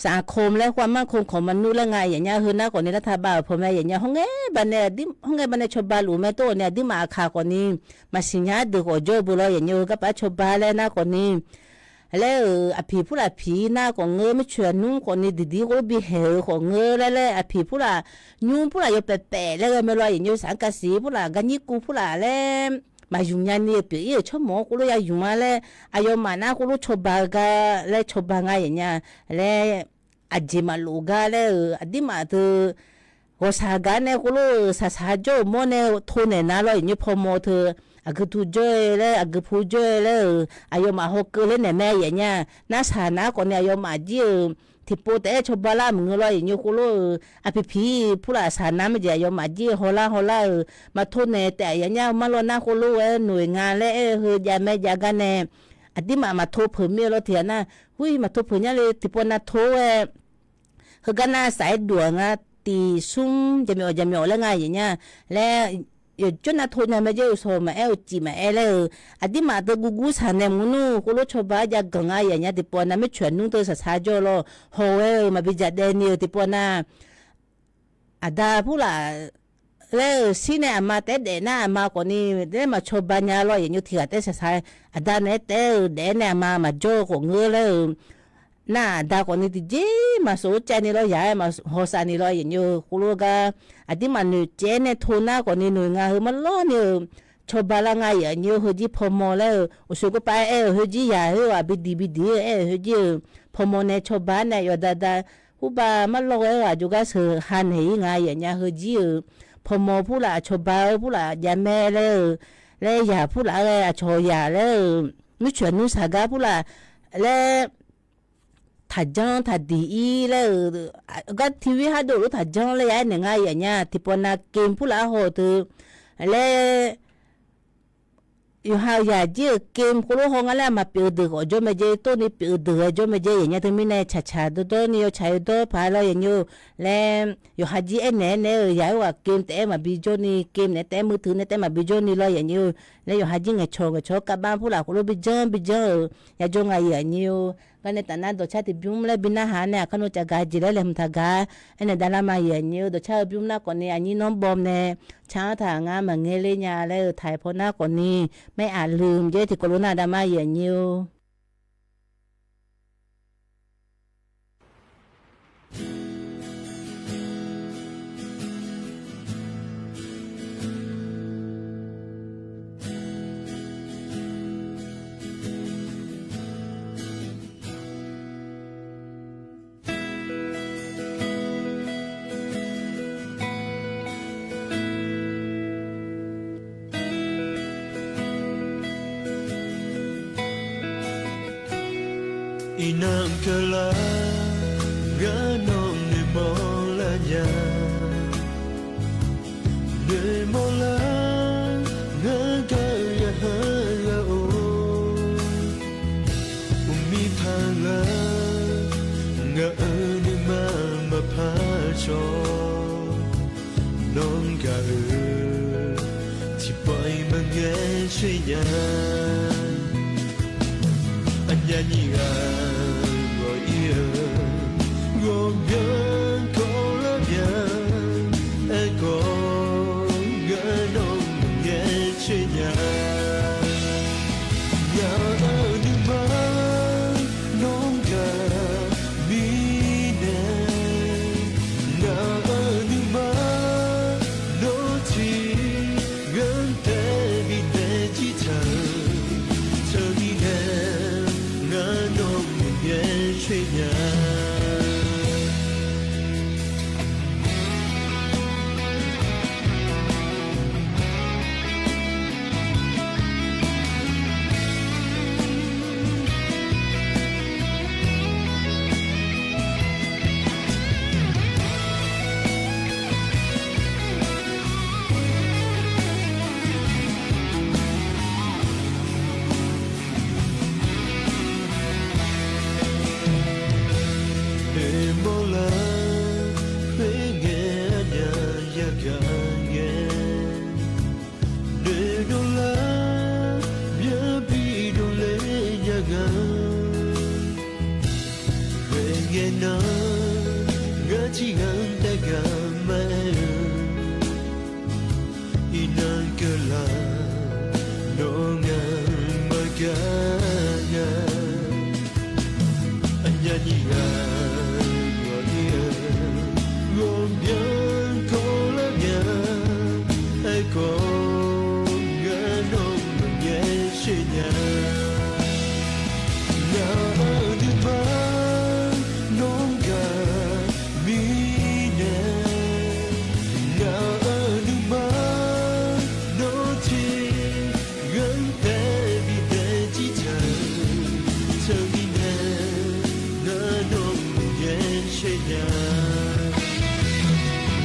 สังคม laer khoermar ความมั่นคงของมนุษย์ laer nga yaf nya. Heu nar khawfni lartaq bav-euq pawmaw mae yaf nya. Hawr ngae baqdanae cawba luf mae tov-awq ni, aqdirmaf aqkaq khawfni maqsiq nya-aer deuq khawf jawr-eu beu lawr yaf nya. Heu garpaf-aer cawba laer nar khawfni laer-euq aqpiq purlaf piq nar khawf ngeur, mircoeq aqnmr khawfni diqdiq khoerlof bihaeq-euq khawf ngeur laer laer, aqpiq purlaf nymr purlaf yawpaef paef laer ghae mae lawr yaf nya. Saqkaqsiq purlaf garnyir kuv purlaf laer maqymq nyani-eu pyeuf ir-euq tsawrmawf-anr khoerlof ya ymq-a laer, aqyawfmaf nar khoerlof cawba-eu gar laer cawba nga yaf nya laer, aqjeq maqlof gar laer-euq aqdirmaf teu ghawqshaq gar nae khoerlof-euq saqsaq jawr-euq mawr nae to naeq nar lawr yaf nya. Pawmaw teu aqgeu tu jawr-eu laer, aqgeu pu jawr-eu laer-euq aqyawfmaf hawkeuv laer naeq mae yaf nya. Nar saq nar khawfni aqyawfmaf jir-euq tiqpov taef-aer cawba lar maqngeur lawr yaf nya. Khoerlof-euq aqpiq piq purlaf saq nar maqjeq, aqyawfmaf jir-eu hawlar hawlar-euq maqto naeq taef yaf nya. Marlawr nar khoerlof-aer noeq nga laer aer-eu heu jav mae jav gar nae, aqdirmaf maqto peuq mir-eu lawr tiq ghaq nar, hu maqto peuq nya le tiqpov nav to-aer heugar nar saf-aer duq-aq nga, tiq smr jaqmyawf jaqmyawf laer nga yaf nya laer, yawqjawr nav to nya mae jaer-eu shawq maqaer-eu cif maqaer laer-euq aqdirmaf teu gurgur saq naeq maqngeur nmr. Khoerlof cawba-aer jav ganq nga yaf nya. Tiqpov nav mircoeq aqnmr teu saqsaq jawr-eu lawr, hawq ghae-euq maqbi jaq daev ni-euq tiqpov nav aqda purlaf laer-euq shir nae aqma taef-aer daef nar aqma khawfni laer maqcawba nya lawr yaf nya. Tiq ghaq taef-aer saqsaq aqda naeq-aer taef-aer-euq daef-aer nae aqma maqjawr-eu khawf ngeur laer-euq nar aqda khawfni tiqjeq maqsof-aer caev ni lawr yaq-aer maqhawsav ni lawr yaf nya. Khoerlof gar aqdirmaf noeqcaev-aer nae to nar khawfni noeq nga heu marlawr ni-euq cawba lar nga yaf nyi-eu heujir pawmaw laer-eu, uqshoe gorpav aer-eu heujir yaq khoer-aq, bidiq bidiq-eu aer-eu heujir-euq pawmaw nae cawba-ar nae yawqda da, hurbav marlawr-eu aer-eu aqjox gar sheuq ha naeq-ir nga yaf nya heujir-euq pawmaw purlaf cawba-eu purlaf javmae laer-eu, laer yaq purlaf-aer ghae aqcawq yaq laer-eu, mircoeq nuisaq gar purlaf laer taqjanr taqdiq-ir laer-eu, gar tiqwir khar dov lof taqjanr laer ya aernaeq nga yaf nya tiqpawf nav kem purlaf-aer haw-eu teu laer yawqha-euq yaq jir-euq kem khoerlof haw nga laer aqma pyeuf-eu deuq khawf jawr mae jae, tov ni pyeuf-eu deuq-aer jawr mae jae yaf nya teumirnae tsaqtsaq dawrdawr ni yawtsaq yawdawr paq-aer lawr yaf nyi-eu laer yawqha jir aernaeq-aer naeq-aer-euq yaq-aer ghaq kem taef-aer maqbi jawr ni, kem naeq-aer taef-aer muiq teu naeq-aer taef-aer maqbi jawr ni lawr yaf nyi-eu laer yawqha jir ngaeqcawq ngaeqcawq-awr kavbav purlaf khoerlof bi janr bi janr-euq ya jawr nga yaf nyi-eu. Garnae tafnar dawqcar tiqbymr laer bi narhaq nae aqkar nawr cafgaq jeq laer laeqhmq taqgaq-ar aernaeq davlar ma yaf nyi-eu. Dawqcar-eu bymr nar khawfni aqnyir nawr bawm nae car-anr taq ngar maqngae ler nya laer-eu taq-aer paw nar khawfni maer aqlmq jaer tiqkawv lof nar davma yaf nyi-eu. Iqnan keuvlar, ngar nawq noeqmawf lar nya. Noeqmawf lar, ngar gaq-eu yaqha ghaq-or, uqmir paq lar, ngaq-euq nuima maqpar cawq. Nawr gaq-eu tiqpawf-iq maqngae coer nya. Aqnyaf nyiq ghaq ghawq-ir-eu, ghawqmyanr kawvlar mya. Aerkhawf, ngar nawq maqngae coer nya. Ngaq-euq nuima nawr gaq mirnae, ngaq-euq nuima nawr tiq ghanr taef bifnaeq jir taq-eu, teumirnae ngar nawq maqngae coer nya. Noeqmawf lar, khoerngae arnyaf yagaq ngae. Noeqdov lar, byan bidov ler nya nga. Ghae ngae nar, ngar tiqghaq-anr taef gaq ma-aer-eu. Iqnan keuvlar, nawr ngaq maqgaq nya. Aqnyaf nyiq ghaq ghawq-ir-eu, ghawqmyanr kawvlar mya. Aerkhawf, ngar nawq maqngae coer nya. Ngaq-euq nuima nawr gaq mirnae, ngaq-euq nuima nawr tiq ghanr taef bifnaeq jir taq-eu, teumirnae ngar nawq maqngae coer nya.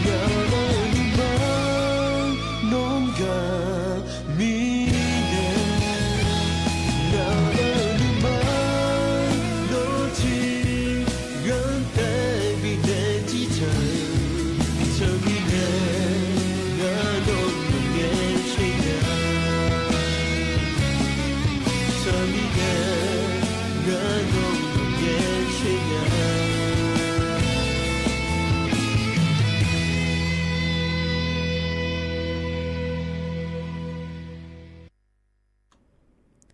Ngaq-euq nuima nawr gaq mirnae, ngaq-euq nuima nawr tiq ghanr taef bifnaeq jir taq-eu, teumirnae ngar nawq maqngae coer nya. Teumirnae ngar nawq maqngae coer nya.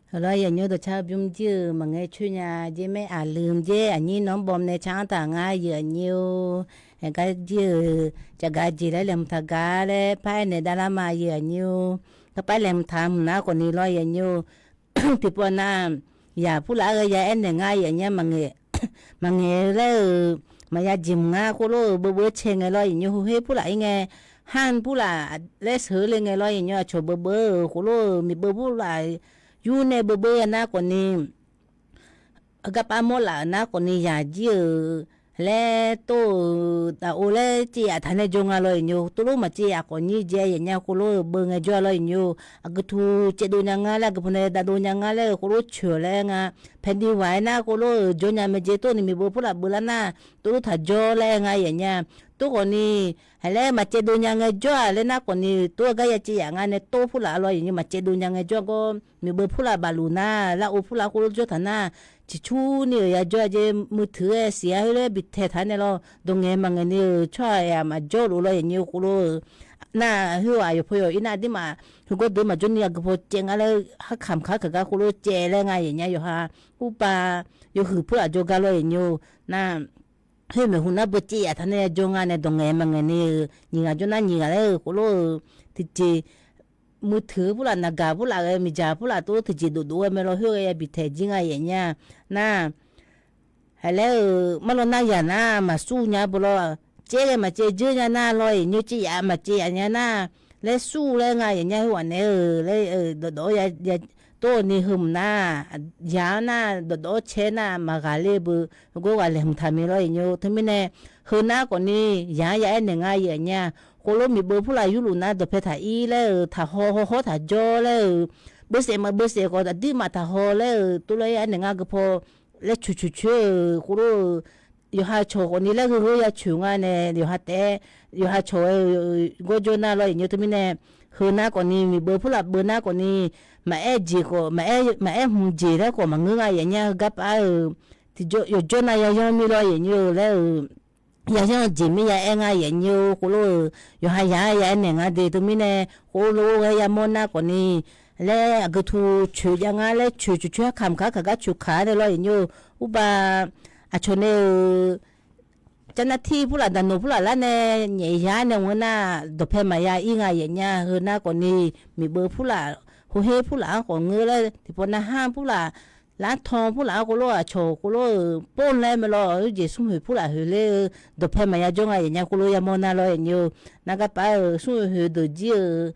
Heulof-aer yaf nymr dawqcar bymr jir-euq maqngae coer nya jer, maer aqlmq jer, aqnyir nawr bawm nae car-anr taq ngar yaf nyi-or. Aergar jir-euq cafgaq jeq laer laeqhmq taq gaq laer paraer naeq davlar ma yaf nyi-or. Garpar laeqhmq taq hmq nar khawfni lawr yaeqnyir-or, tiqpov nar, yaq purlaf-aer ghae ya aernaeq ngar yaeqnyir maqngaeq, maqngaeq laer-euq, maqya jeq mq ngar khoerlof-eu beuv beuv cae ngae lawr yaeqnyir, heuher purlaf-ir ngae, har purlaf laer sheuq le ngae lawr yaeqnyir, aqcawq beuv beuv-euq khoerlof-eu miqbeuv purlaf yur nae beuv beuv ya nar khawfni garpar mawrlaf-euq nar khawfni yaq jir-euq laer tov-euq daqov laer caev yaf taq nae jawr nga lawr yaeqnyir, tov lof maqcaev yaf khawfnyir jaev yaeqnyir khoerlof-eu beuv ngae jawr-a lawr yaeqnyir-or, aqgeu tu caevdov nya ngar laer, aqgeu paw nae davdov nya ngar laer-euq khoerlof coeq-awq laer nga. Paeqdiq ghaq-aer nar khoerlof-eu jawr nya mae jeq tov ni miqbeuv purlaf beuv lar nar, tov lof taq jawr laer nga yaeqnyir. Tov khawfni, haq laer maqcaevdov nya ngae jawr-aq laer nar khawfni, tov-aer gar ya caev yaf nga nae tov purlaf lawr yaeqnyir, maqcaevdov nya ngae jawr-a gawr, miqbeuv purlaf baf luf nar, lar ov purlaf khoerlof jawr taq nar, ciqcurni-euq ya jawr-a jeq, muiq teuq-aer siq-a khoerlof-aer bitaeq taq nae lawr, dawq ngaeq maqngaeq ni-euq tsawrhaq-aq maqjawr lof lawr yaeqnyir khoerlof-eu nar, khoer-aq yawqpaw yawq-ir nar aqdirmaf heugawr deuq maqjawr ni aqgeu paw caev nga laer, harkamq kaq kaq gar khoerlof caev laer nga yaeqnyir, yawqha urpav yawhuiq purlaf jawr gar lawr yaeqnyir-or nar, khoer maeqhu nar beuv caev yaf taq nae ya jawr nga nae dawq ngaeq maqngaeq ni-euq nyiq ghaq jawr nar nyiq ghaq laer-euq khoerlof-eu tiqjeq muiq teuq purlaf, naqgaq purlaf ghae, miqdzaq purlaf tov tiqjeq dovdov-aer mae lawr, khoer ghae ya bitaeq jir nga yaeqnyir-a nar, haq laer-euq marlawr nar yaq nar maqsur nya beu lawr, caev ghae maqcaev dzeur nya nar lawr yaeqnyir, caev yaf maqcaev yaf nya nar laer sur laer nga yaeqnyir, khoerghaq naeq-eu laer dawqdawq-awr ya tov-eu ni heu mq nar, yaq-anr nar dawqdawq-awr cae nar maqghaq ler beu, gawr ghaq laeqhmq taq mae lawr yaeqnyir-or. Teumirnae heu nar khawfni yaq-anr ya aernaeq ngar yaeqnyir-a, khoerlof miqbeuv purlaf yurluf nar dawqpae taq-ir laer-euq, taqhaw haw hawr taq jawr laer-euq, beusaef maqbeusaef khawf aqdirmaf taqhaw laer-euq, tov laer aernaeq ngar geu paw laer coeq coeq coer-euq khoerlof-eu, yawqha cawq khawfni laer gheu gheu ya coeq nga nae yawqha taef-aer, yawqha cawq-aer gawr jawr nar lawr yaeqnyir-or. Teumirnae heu nar khawfni miqbeuv purlaf beuv nar khawfni maqaer jeq khawf, maqaer hmq jeq laer khawf maqngeur nga yaeqnyir, heugar paf-euq tiqjawr yawqjawr nav yayanr mir lawr yaeqnyir-eu laer-euq, yayanr-eu jeq mir ya aer nga yaeqnyir-or khoerlof-eu, yawqha yaq-anr ya aernaeq ngar de. Teumirnae khoerlof ghae yamawr nar khawfni laer aqgeu tu coeq jav ngar laer coeq coeq coer harkamq kaq kaq gar coeq kaq-a nae lawr yaeqnyir-eu, urpav aqcawq nae-euq Carnar tir purlaf daqnoeq purlaf lar nae nyaef yar nae mq-eu nar, dawqpae maqya ir nga yaeqnyir-a. Heu nar khawfni miqbeuv purlaf, hawher purlaf-anr khawf ngeur laer tiqpov narhar purlaf, lartan purlaf-anr khoerlof-eu aqcawq khoerlof-euq pov laer mae lawr, yawjeq smrhoeq purlaf hoeq ler-eu dawqpae maqya jawr nga yaeqnyir-a. Khoerlof yamawr nar lawr yaeqnyir-eu, nar garpaf-euq smrhoeq hoeq deuq jir-eu,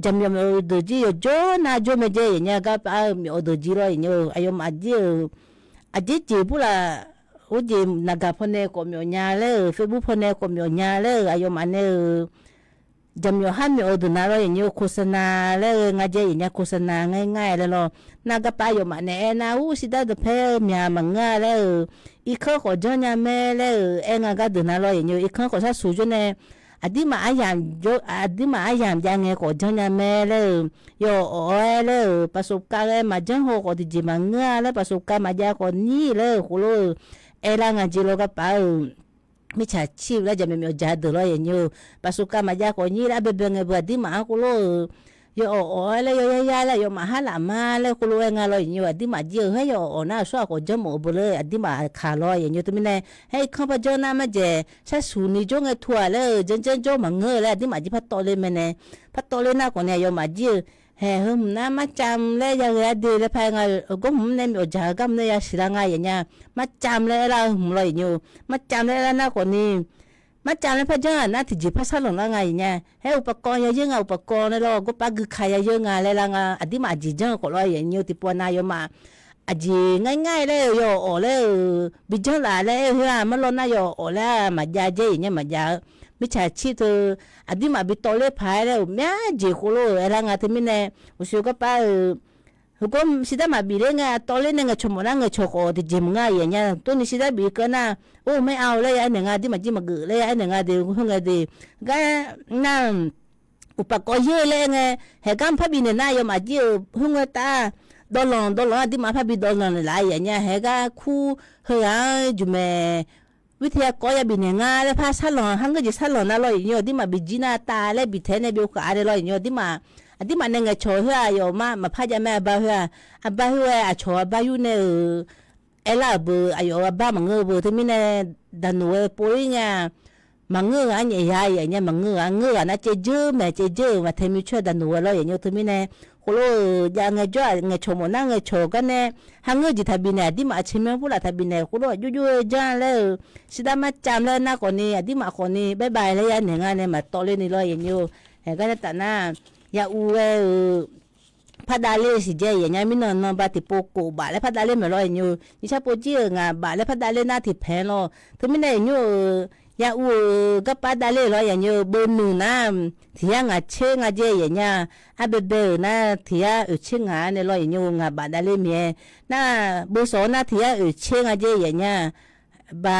jaqmyawf myawf-eu deuq jir yawqjawr nar jawr mae jae yaeqnyir-a. Garpaf-euq myawf-eu deuq jir lawr yaeqnyir-eu, aqyawfmaf jir-euq aqjeq jeq purlaf, khoerjeq naqgaq pawnae khawf myawf nya laer-euq, Facebook pawnae khawf myawf nya laer-euq, aqyawfmaf nae-euq jaqmyawf har myawf-eu deuq na lawr yaeqnyir-eu, โฆษณา laer-eu nga jae yaeqnyir-a, โฆษณา ngar ir ngar-aer laer lawr. Nar garpaf aqyawfmaf nae aernar, ur, sirdar dawqpaer-eu myaq maqngeur-a laer-euq, irkanr khawf janrnya mae laer-euq aer nga gar deuq na lawr yaeqnyir-eu, irkanr khawf sharsuq jawr nae aqdirmaf aryamq jav ngae khawf janrnya mae laer-euq, yawf awf-aer laer-euq, ประสบการณ์ ghae maqjanr haw khawf tiqjeq maqngeur-a laer, ประสบการณ์ maqjav khawf nyir laer-euq khoerlof-eu aerlar nga jeq lawr garpaf-euq. Mirtsaq cir-eu laer jaqmyawf myawf jaq deuq lawr yaeqnyir-eu, ประสบการณ์ maqjav khawf nyir laer arbae bae ngae beu aqdirmaf-anr khoerlof-eu, yawf awf awf-aer laer yawr yar yar laer aqyawfmaf har laf ma laer khoerlof-aer nga lawr yaeqnyir-eu, aqdirmaf jir-eu, haer yawf awf awf nar aqsur aqkhawf janr mawf-eu beu laer aqdirmaf kaq lawr yaeqnyir-eu. Teumirnae haer irkanr par janr nar marjaeq sharsuq ni jawr ngae tu-aq laer-euq, janr janr jawr maqngeur-eu laer aqdirmaf jir par tawv ler mae nae, par tawv ler nar khawfni aqyawfmaf jir-eu, haeq heu hmq nar marcam laer yaghae-ar de laer par-aer nga, gawr hmq nae myawf jaq-eu gar hmq nae yasiq lar nga yaeqnyir-a. Marcam laer aerlar-eu hmq lawr yaeqnyir-eu, marcam laer aerlar nar khawfni, marcam laer par janr-aq nar tiqjeq par sarlanq lar nga yaeqnyir-a. Haer uqpaqkawv ya yeur nga, uqpaqkawv nae lawr gawrpar guikaq ya yeur nga laer lar nga, aqdirmaf aqjeq janr-eu khawf lawr yaeqnyir-eu. Tiqpov nav yawfmaf aqjeq ngar ngar-aer laer-euq, yawf awf laer-euq bi janr laf laer aer-eu khoer-aq, marlawr nar yawf awf laer-aq maqjav jae yaeqnyir maqjav-eu, mirtsaq cir teu aqdirmaf bi tawv ler paq-aer laer-euq myav jeq khoerlof-euq aerlar nga. Teumirnae uqshoe garpar-euq, heugawr sirdar maqbif ler ngae tawv ler nae ngaeqcawq mawf nar ngaeqcawq khawf tiqjeq maqngeur-a yaeqnyir-a. Tov ni sirdar bif keuv nar, or, ไม่เอา laer ya aernaeq nga, aqdirmaf jir maqgeuf laer ya aernaeq nga de, khoerngae de, gar nar uqpaqkawv yeur laer aer ngae, haeq gar maqpar bifnaeq nar yawfmaf jir-euq khoerngae tav-aq, dawvlanq dawvlanq-anr aqdirmaf par bi dawvlanq naeqlaf yaeqnyir-a. Haeq gar kur heughaq-anr juqmaeq วิทยากร yabif naeq nga laer par sarlanq, har ngeur jeq sarlanq nar lawr yaeqnyir-eu, aqdirmaf bi jir nar tav laer bif taef-aer nae byov khaq-a laer lawr yaeqnyir-eu. Aqdirmaf nae ngaeqcawq khoer-aq yawf mar maqpar jav mae, aqbar khoer-aq, aqbar khoer-aer aqcawq aqbar yur nae-euq aerlar-euq beu, aqyawf-euq aqbar maqngeur-eu beu. Teumirnae daqnoeq-aer pov-ir ngae-aq, maqngeur ghaq-anr nyaef ya yaf nya, maqngeur ghaq-anr ngeur ghaq nar caevdzeur maeq, caevdzeur-euq maqtae myrcoer-eu daqnoeq ghae lawr yaf nyo. Teumirnae, khoerlof-eu jav ngaejawr-aq ngaeqcawq mawf nar ngaeqcawq gar nae, kharngeur jeq taqbif naeq, aqdirmaf caermyanr purlaf taqbif naeq, khoerlof-aq jovjov-eu janr laer-eu, shirdav marcam laer nar khawfni, aqdirmaf khawfni bae bae laer ya naeq nga nae maqtawv ler ni lawr yaf nyo. Aer, gar nae taf nar, yaur ghae-euq, pardav ler siqjaev yaf nya. Mirnan nan ba tiqpov kof baf laer pardav ler maeq lawr yaf nyo. Nyiq sar pov jir-euq ngaq baf laer pardav ler nar tiqpaeq lawr. Teumirnae yaf nyo-euq, yaur-euq garpav dav ler lawr yaf nyo. Beuv nuiq nar, tiq yar ngaq tser nga jae yaf nya. Arbaebae-euq nar tiq yar oeq tser ngaq-a nae lawr yaf nyo, ngaq baf dav ler miq-aer. Nar, beuv sawq-awr nar tiq yar oeq tser nga jae yaf nya. Ba,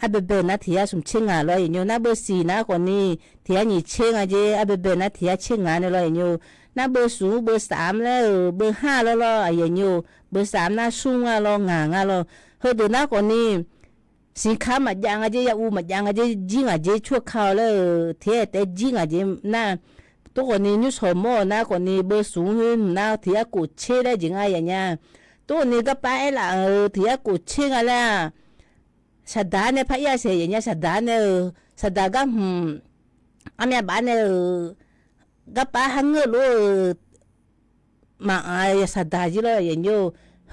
arbaebae-euq nar tiq yar smq tser ngaq lawr yaf nyo. Nar beuv siq nar khawfni, tiq yar nyiq tser nga jae, arbaebae-euq nar tiq yar tser ngaq nae lawr yaf nyo. Nar beuv smq beuv saf-anr laer-euq beuv har lawr lawr yaf nyo. Beuv saf-anr nar smr nga lawr ngaq nga lawr. Heudeuq nar khawfni, siqkar maqjav nga jae, yaur maqjav nga jae, jir ngaq jae, tsur ka-awr laer-euq tiq yar taef jir ngaq jae nar, tov khawfni nymrshawq mawr-euq nar khawfni beuv smq khoer hmq nar tiq yar kof tser laer jeq nga yaf nya. Tov khawfni garpav aerlaf-euq tiq yar kof tser nga laer-aq, saqdaq-ar nae par ir-a saeq yaf nya. Saqdaq-ar nae-euq, saqdaq gar hmq, armyav baf-ar nae-euq, garpav harngeur lof-euq maqanq-a saqdaq jir lawr yaf nyo.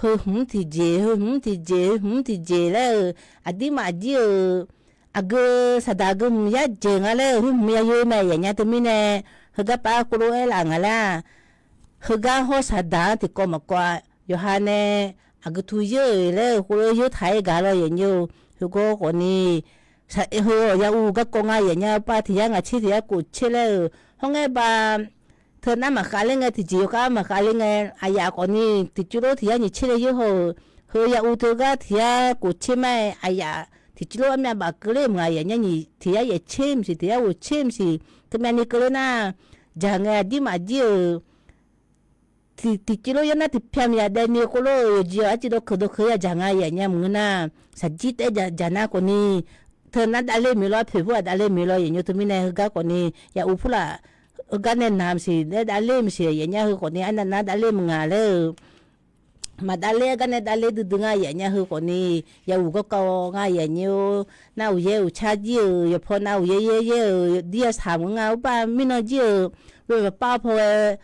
Heu hmq tiqjeq, heu hmq tiqjeq, heu hmq tiqjeq laer-euq, aqdirmaf jir-euq, aqgeu saqdaq geu hmq yar jeq nga laer-euq, heu hmq ya yoe mae yaf nya. Teumirnae, heugar pav khoerlof aerlaf nga laer-aq, heugar hawr saqdaq-anr tiqkawv maqkawv-a. Yawqha nae aqgeu tu yeur-euq laer-euq khoerlof yeur taq-aer gaq lawr yaf nyo. Heugawr khawfni, heu-awq yaur garkawv nga yaf nya. Pav tiq yar ngaq tser tiq yar kof tser laer-euq hawr ngae ba teu nar maqkhav ler ngae, tiqjeq yawkhav maqkhav ler ngae, aqyaf khawfni tiqcuiv lof tiq yar nyiq tser le yeur haw-euq, heu yaur teugar tiq yar kof tser ma-aer aqyaf tiqcuiv lof armyav baf keuvler mq nga yaf nya. Nyiq tiq yar yaef tser mqsiq, tiq yar ghoeq tser mqsiq, teumyav ni keuvler nar, jaq ngae aqdirmaf jir-euq tiqcuiv lof yar nar tiqpyamq yaf daef ni khoerlof-euq yawqjeq-awq arcuiv dawqkeuq dawqkeuq ya jaq nga yaf nya maqngeur nar, shaqjir taef jaq nar khawfni, teu nar davler miq lawr, poeq purlaf davler miq lawr yaf nyo. Teumirnae heugar khawfni, yaur purlaf, heugar nae naq mqsiq laer davler mqsiq yaf nya. Heu khawfni arnav nar davler mq nga laer-euq maqdavler-aer gar nae davler duidui nga yaf nya. Heu khawfni, yaur garkawv nga yaf nyo. Nar uqyaer uqcar jir-euq yawqpaw nav uqyaer yaer yaer-euq dir yasaq mq nga. Urpav mirnan jir-euq, beu maqpav paw ghae,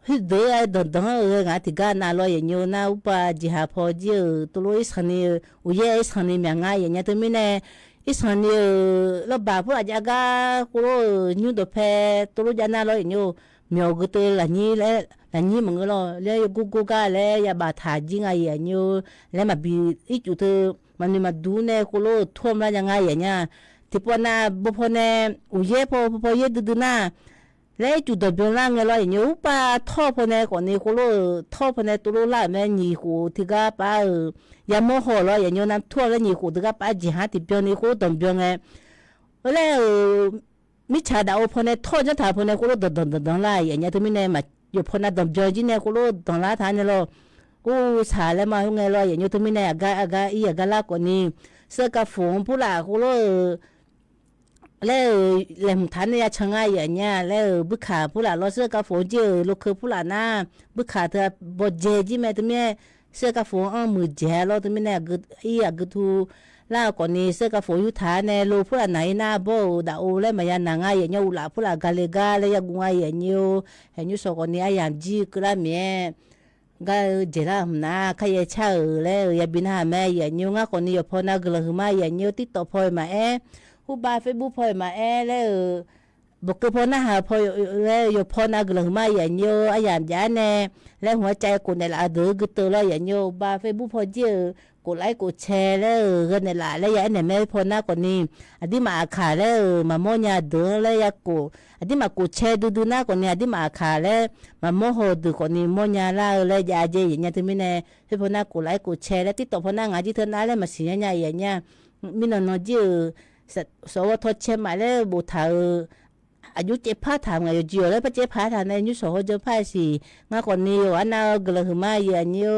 khoerdeuq-aer danqdanq-eu ghae ngaq tiqgar nav lawr yaf nyo. Nar urpav jeqha paw jir-euq tov lof irsanq ni-eu uqyaer irsanq ni myaq nga yaf nya. Teumirnae, irsanq ni-euq lawrbaq purlaf jav gar khoerlof-euq nymr dawqpae tov lof jav nar lawr yaf nyo. Myawq geu teu lafnyir laer, lafnyir maqngeur lawr laer yawgor gor gar laer yabaf taq jir nga yaf nyo. Laer maqbi ircuf teu maqnoeq maqdur nae khoerlof-euq tawr mlar nya nga yaf nya. Tiqpawf nav bawpaw nae, uqyaer paw paw yaer duidui nar, laer ircuf danqbyan lar ngae lawr yaf nyo. Urpav tawr paw nae khawfni khoerlof-euq tawr paw nae tov lof lar-euq mae. Nyiq khof tiqgar pav-euq yamawr haw lawr yaf nyo. Nav tawr laer nyiq khof tiqgar pav jeqhar tiqbyan ni khoerlof danqbyan ngae, laer-euq mirtsaq daqov paw nae tawr janr taq paw nae khoerlof danqdanq danqdanq lar yaf nya. Teumirnae, yawqpaw nav danqbyan jir nae khoerlof danqlar taq nae lawr, ur saq laer ma khoerngae lawr yaf nyo. Teumirnae aqgar aqgar ir aqgar lar khawfni, seuvkav foq-anr purlaf khoerlof-euq laer-euq laeqhmq taq nae ya can nga yaf nya. Laer-euq buikaq purlaf lawr seuvkav foq-anr jir-euq lokeu purlaf nar, buikaq teu bawdzae jir mae. Teumirnae, seuvkav foq-anr muiqdzaeq-a lawr. Teumirnae, ir aqgeu tu lar-eu khawfni seuvkav foq yurtaq-a nae lo purlaf naq-ir nar, bawr-euq daqov laer maqya naq nga yaf nya. Uqlaf purlaf gale gar laer yaguv nga yaf nyo. Haeq nymrshawq khawfni aryamq jir keuvlar miq-aer, gar-eu dzaeqlar-euq hmq nar, karyaer car-euq laer-euq yabi narhaq mae yaf nyo. Ngar khawfni yawqpaw nav guiqlanq huiqma yaf nyo. TikTok paw-eu maqaer, hurbav Facebook paw-eu maqaer laer-euq, bawqkeuv paw narhaq paw laer-eu yawqpaw nav guiqlanq huiqma yaf nyo. Aryamq jav-aer nae laer hmq-aer cav-aer kof naeqlaf-eu deuq-eu gui teu lawr yaf nyo. Uqbav Facebook paw jir-euq kof laf-ir kof cae laer-euq ghae naeqlaf laer ya aernaeq mae. Paw nar khawfni, aqdirmaf aqkaq laer-euq maqmawr nya deuq-anr laer ya kof, aqdirmaf kof cae duidui nar khawfni, aqdirmaf aqkaq laer maqmawr haw deuq khawfni mawrnya lar-eu laer jav-a jeq yaf nya. Teumirnae, khoer paw nar kof laf-ir kof cae laer TikTok paw nar ngaq jir teu nar laer maqsiq nya nya yaf nya. Mirnan nan jir-euq sawqghawv tawcae maf laer boftaq-euq aqjox caevpar taq ngaq yawqjeq-awq laer par caevpar taq nae nymrshawq hawjan par-aer siq. Ngar khawfni yawqghaq nav-eu guiqlanq huiqma yaf nyo.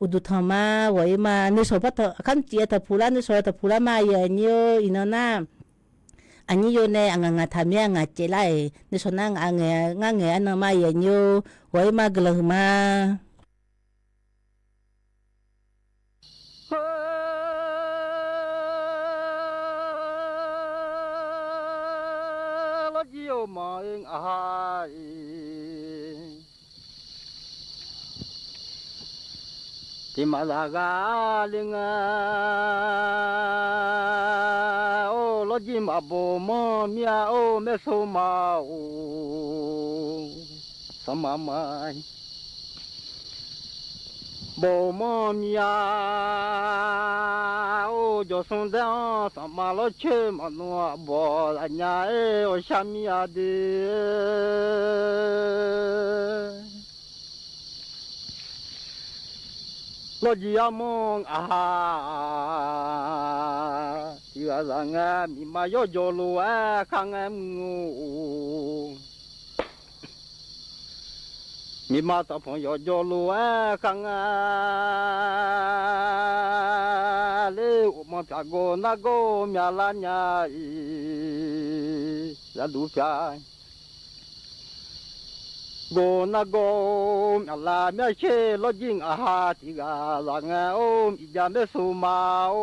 Uqduq tanqma ghawq-ir ma. Nuisawq par aqkar mrcif-aer tanqpuq lar, nuisawq tanqpuq lar ma yaf nyo. Iqnan nar, aqnyir yo nae aqngaq ngaq taq mir-a ngaq caev lar-iq nuisawq nar ngaq ngaeq ngar ngaeq arnan ma yaf nyo. Ghawq-ir ma guiqlanq huiqma. Lawrjir-or, manq-eu ngaq ha-iq tiqmaq zaqghaq le ngae-or, lawrjir maqbawq manr mir-a-or, maersor ma-or, sanqma ma. Bawq manr mir-a-or, jawqsmr daer-anr sanqma lawrcoer maqnmr aqbawq zafnya-aer awqshar mir-a de. Lawrjir armanr ngaq ha tiq ghaq zaq ngae, miqma yawjawr lof-aer khar ngae mr-or, miqma tanqpanq yawjawr lof-aer khar ngae, ler uqmanq pyaq gawr nargawr myavlar nya-iq, zaqduq pyaq gawr nargawr myavlar myavsher lawrjir ngaq ha tiq ghaq zaq ngae-or, miqjav maersor ma-or.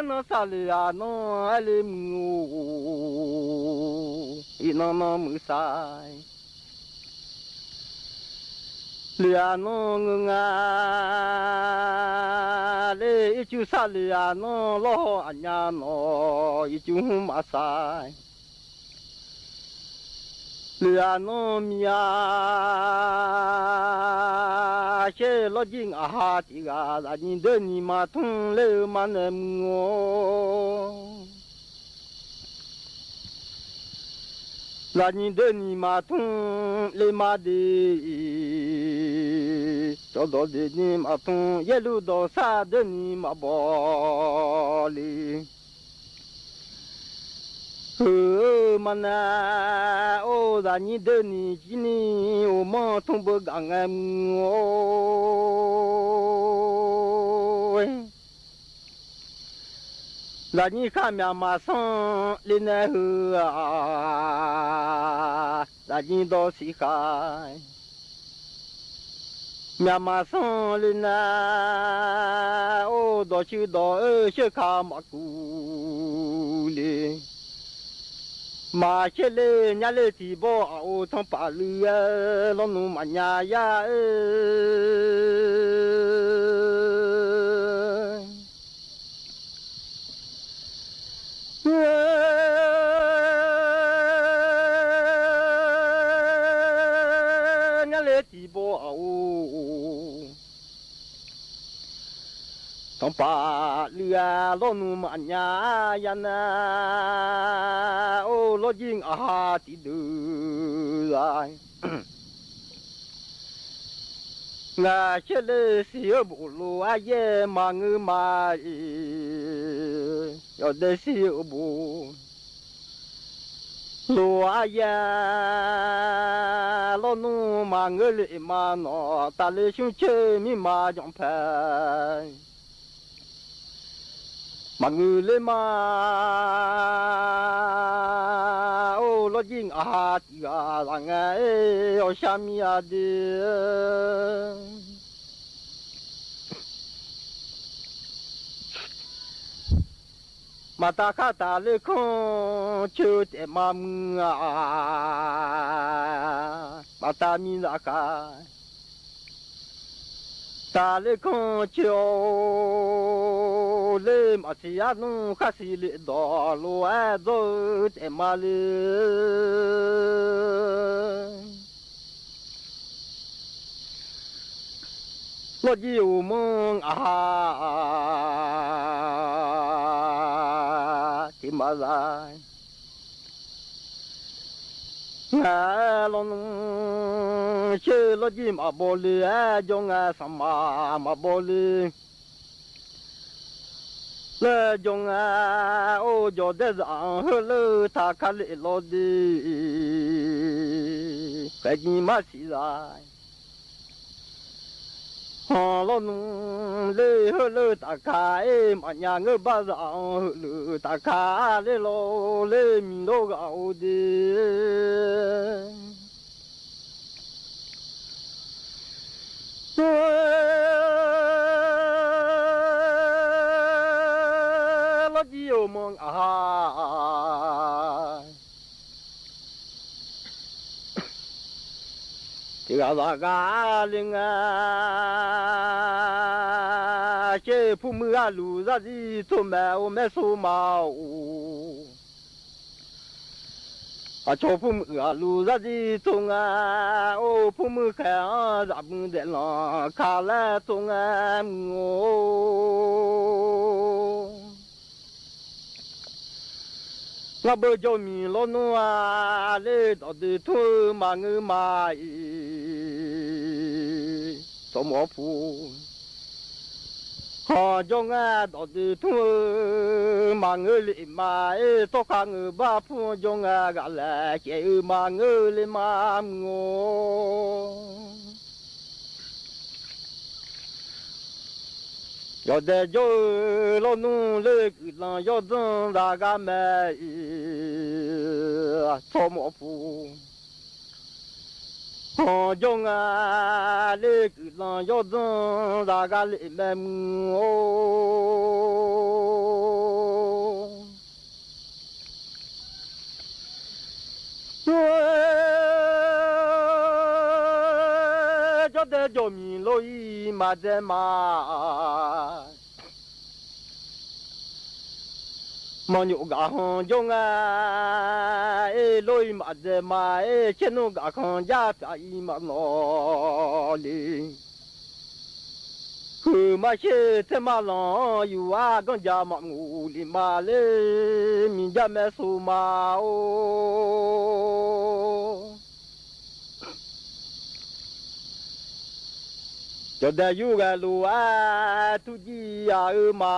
Nanr sar le-aq nanr aer le muiq-or, iqnan nanr muiq sar le-aq nanr ngeur nga. Ler ircuf sar le-aq nanr lawrhaw aqnya nawq ircuf hmr maqsar le-aq nanr mir-a. Sher lawrjir ngaq ha tiq ghaq zaqnyi doeni maqtmr ler-eu ma nae muiq-or. Zaqnyi doeni maqtmr le ma de-iq, cawqdawq doeni maqtmr yaerluf dawqsar doeni maqbawq le. Heu-eu ma nae-or, zaqnyi doeni jirni uqmanr tmr beu gaq ngae muiq-or. Zaqnyi khar myaq maqsanr le nae heu-aq, zaqnyi dawq siq khaq myaq maqsanr le nae, or dawqshuir dawq-eu sheuq ka maqkuv le. Maqsher le nyar le tiq bawr aq-or tanqpaf luiv-aer lawrnmr maqnya yar-eu. Nyar le tiq bawr aq-or tanqpaf luiv-aer lawrnmr maqnya yar nar, or lawrjir ngaq ha tiqdeuq-a. Ngaq sher le siq-eu bof lof-aer yaer maqngeur ma-iq, yawdaef siq-eu bof lof-aer yaer lawrnmr maqngeur le ma nawq taqle shmr coer mirma janqpae maqngeur ler ma. Or lawrjir ngaq ha tiq ghaq laf ngae-aer awqshar mir-a de. Maqtav khar taqler kanr coer-eu taef ma muiq-a. Maqtav mir zafkhav taqler kanr coer-awr ler maqsiq arnmr khar siq le dawq lof-aer dzawr-eu taef ma le. Lawrjir uqmanr ngaq ha tiq maqza ngae-aer lawrnmr sher lawrjir maqbaw le-aer jawr ngae sanqpaq maqbaw le laer jawr ngae, or jawqdaer zaq-anr heuler-eu taqkar le lawr de, khaeqjir marsiq za-a. Hanq lawrnmr ler heuler-eu taqkar-aer maqnya ngeur bar zaq-anr heuler-eu taqkar ler lawr ler miq lawr ghaq-or de. Tov-aer lawrjir-euq manq ngaq ha. Tiq ghaq zaqgha le nga, sher-eu purmuiq aqluf zarzir tov mae-or, maersor ma-or. Aqcawq purmuiq aqluf zarzir tov nga, or purmuiq khaeq-anr zaqmuiq daeflanq ka laer tov nga muiq-or. Ngar beu jawrmiq lawrnmr-a, ler dawqdoeq tmr-eu maqngeur ma-iq, tsawrmawf pu. Khanqjawr ngar dawqdoeq tmr-eu maqngeur le ma-ir, tsawrkhav ngeur bar pur-anr jawr ngar ghaq laeq caev-eu maqngeur le ma muiq-or. Yawqdaeq jawr-eu lawrnmr ler guiqlanq yawdzanr zaqgha mae-iq, tsawrmawf pu. Khanqjawr ngar ler guiqlanq yawdzanr zaqgha le mae muiq-or. Tov-aer jawrdae jawqmiq lor-ir maqdzae ma. Manqnyof gaq khanqjawr ngar-ir lor-ir maqdzae ma-ir, caernmr gaq khanqjar pyaq-ir maqngawr le. Huiq mar sher taerma lanq-anr yuf-ar ganrjaq maqmuf lef ma ler, miqjar maersov ma-or. Yawqdaeq yur ghae lof-aer turjir-aq-eu ma,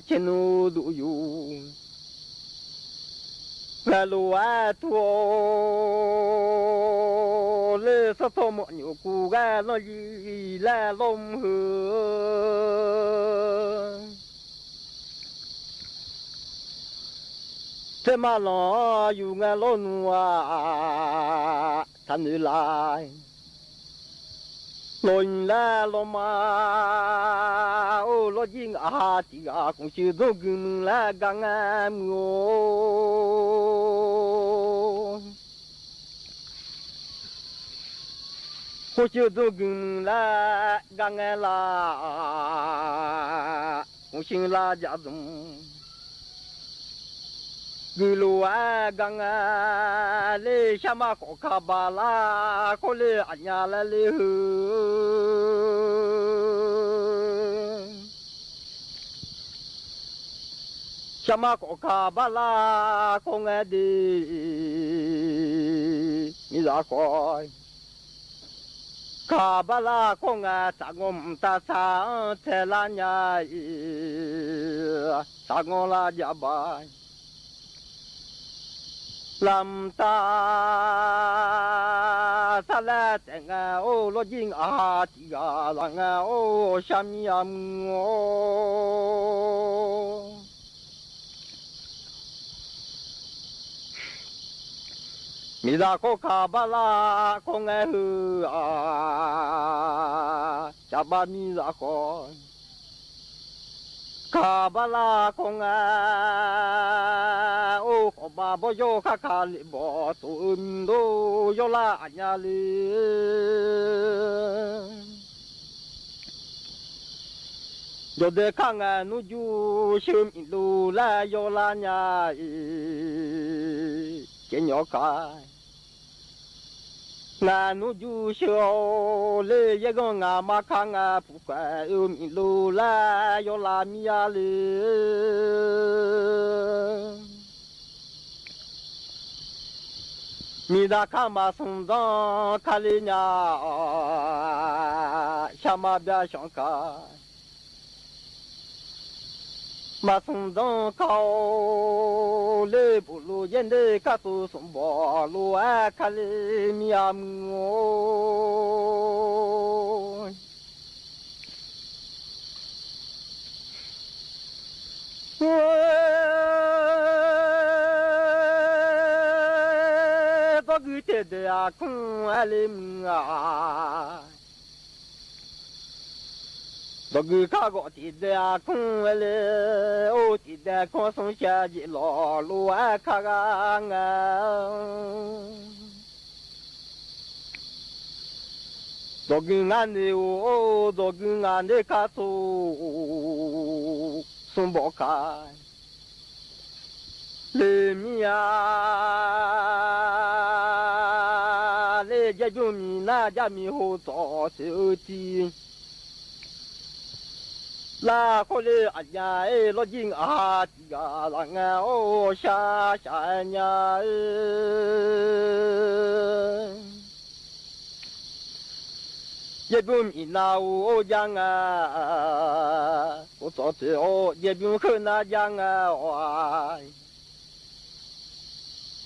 caernmr duq yuf ghae lof-aer tur-awr ler, sanrtawv manqnyof kuv ghae lanr yir laer lawrmr heu. Taerma lanq-anr yuf ngae lawrnmr-aq, taqnoeq la. Lawq nymq laer lawr ma. Or, lawrjir ngaq ha tiq ghaq khmqshuif dzanr guiq muiq laer gar ngae muiq-or. Khmqshuif dzanr guiq muiq laer gar ngae la, khmqshuif lar jaq dzmq. Guiqlof-aer gar ngae ler, sharma khawf kaq baq lar khawf ler aqnya laer ler heu. Sharma khawf kaq baq lar khawf ngae de, miqzaq khawf. Kaq baq lar khawf ngae tsaq ngawr mqtav tsaq-anr tae lar nya-iq, tsaq ngawr lar jav baq. Lamq tav sar laer taef ngae or, lawrjir ngaq ha tiq ghaq laf ngae or, shar mir-a muiq-or. Miqzaq khawf kaq baq lar khawf ngae heu-aq, caqbav miqzaq khawf. Kaq baq lar khawf ngae or, khawf baq bawr yawr kharkaq lef bawq tof-eu miqlor yawrlar aqnya le. Jawqdae kar ngae nmrjur sheu miqlor laer yawrlar nya-iq, caev nyawq kar. Ngae nmrjur sheu-awr ler yaerganr ngaq mar kar ngae puq khaeq-eu miqlor laer yawrlar mir-a le. Miqzaq kar maqsmq zanr kar ler nya-awq, shar mar byar shanq kar. Maqsmq zanr kar-awr ler bof lof yaer ner kar tov smq bawq lof-aer kar ler mir-a muiq-or. Dawqgui tiqdaeq-aq kmr-aer le mr-a. Dawqgui kar ghawf tiqdaeq-aq kmr-aer le, or tiqdaeq kmr smr shav jeq lawq lof-aer kar ghar ngae. Dawqgui ngar noeq-or, dawqgui ngaq ner kar tov smr bawq kar le mir-a. Ler jaerbymr miq nar jarmiq ho tsawq tsoeq-eu tiq lar khawf le aqjav-aer lawrjir ngaq-a tiq ghaq laf ngae-or, shar shaq-aer nya-eu. Jaerbymr miq nar-or, or jar nga, or tsawq tsoeq-or, jaerbymr khoernar jar nga-awq-a.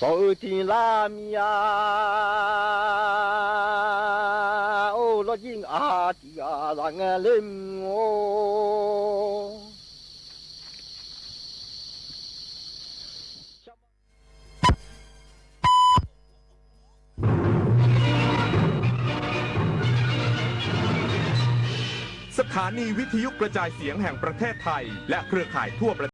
Tsawq-eu tiq lar mir-a. Or lawrjir ngaq-a tiq ghaq laf ngae ler mr-or.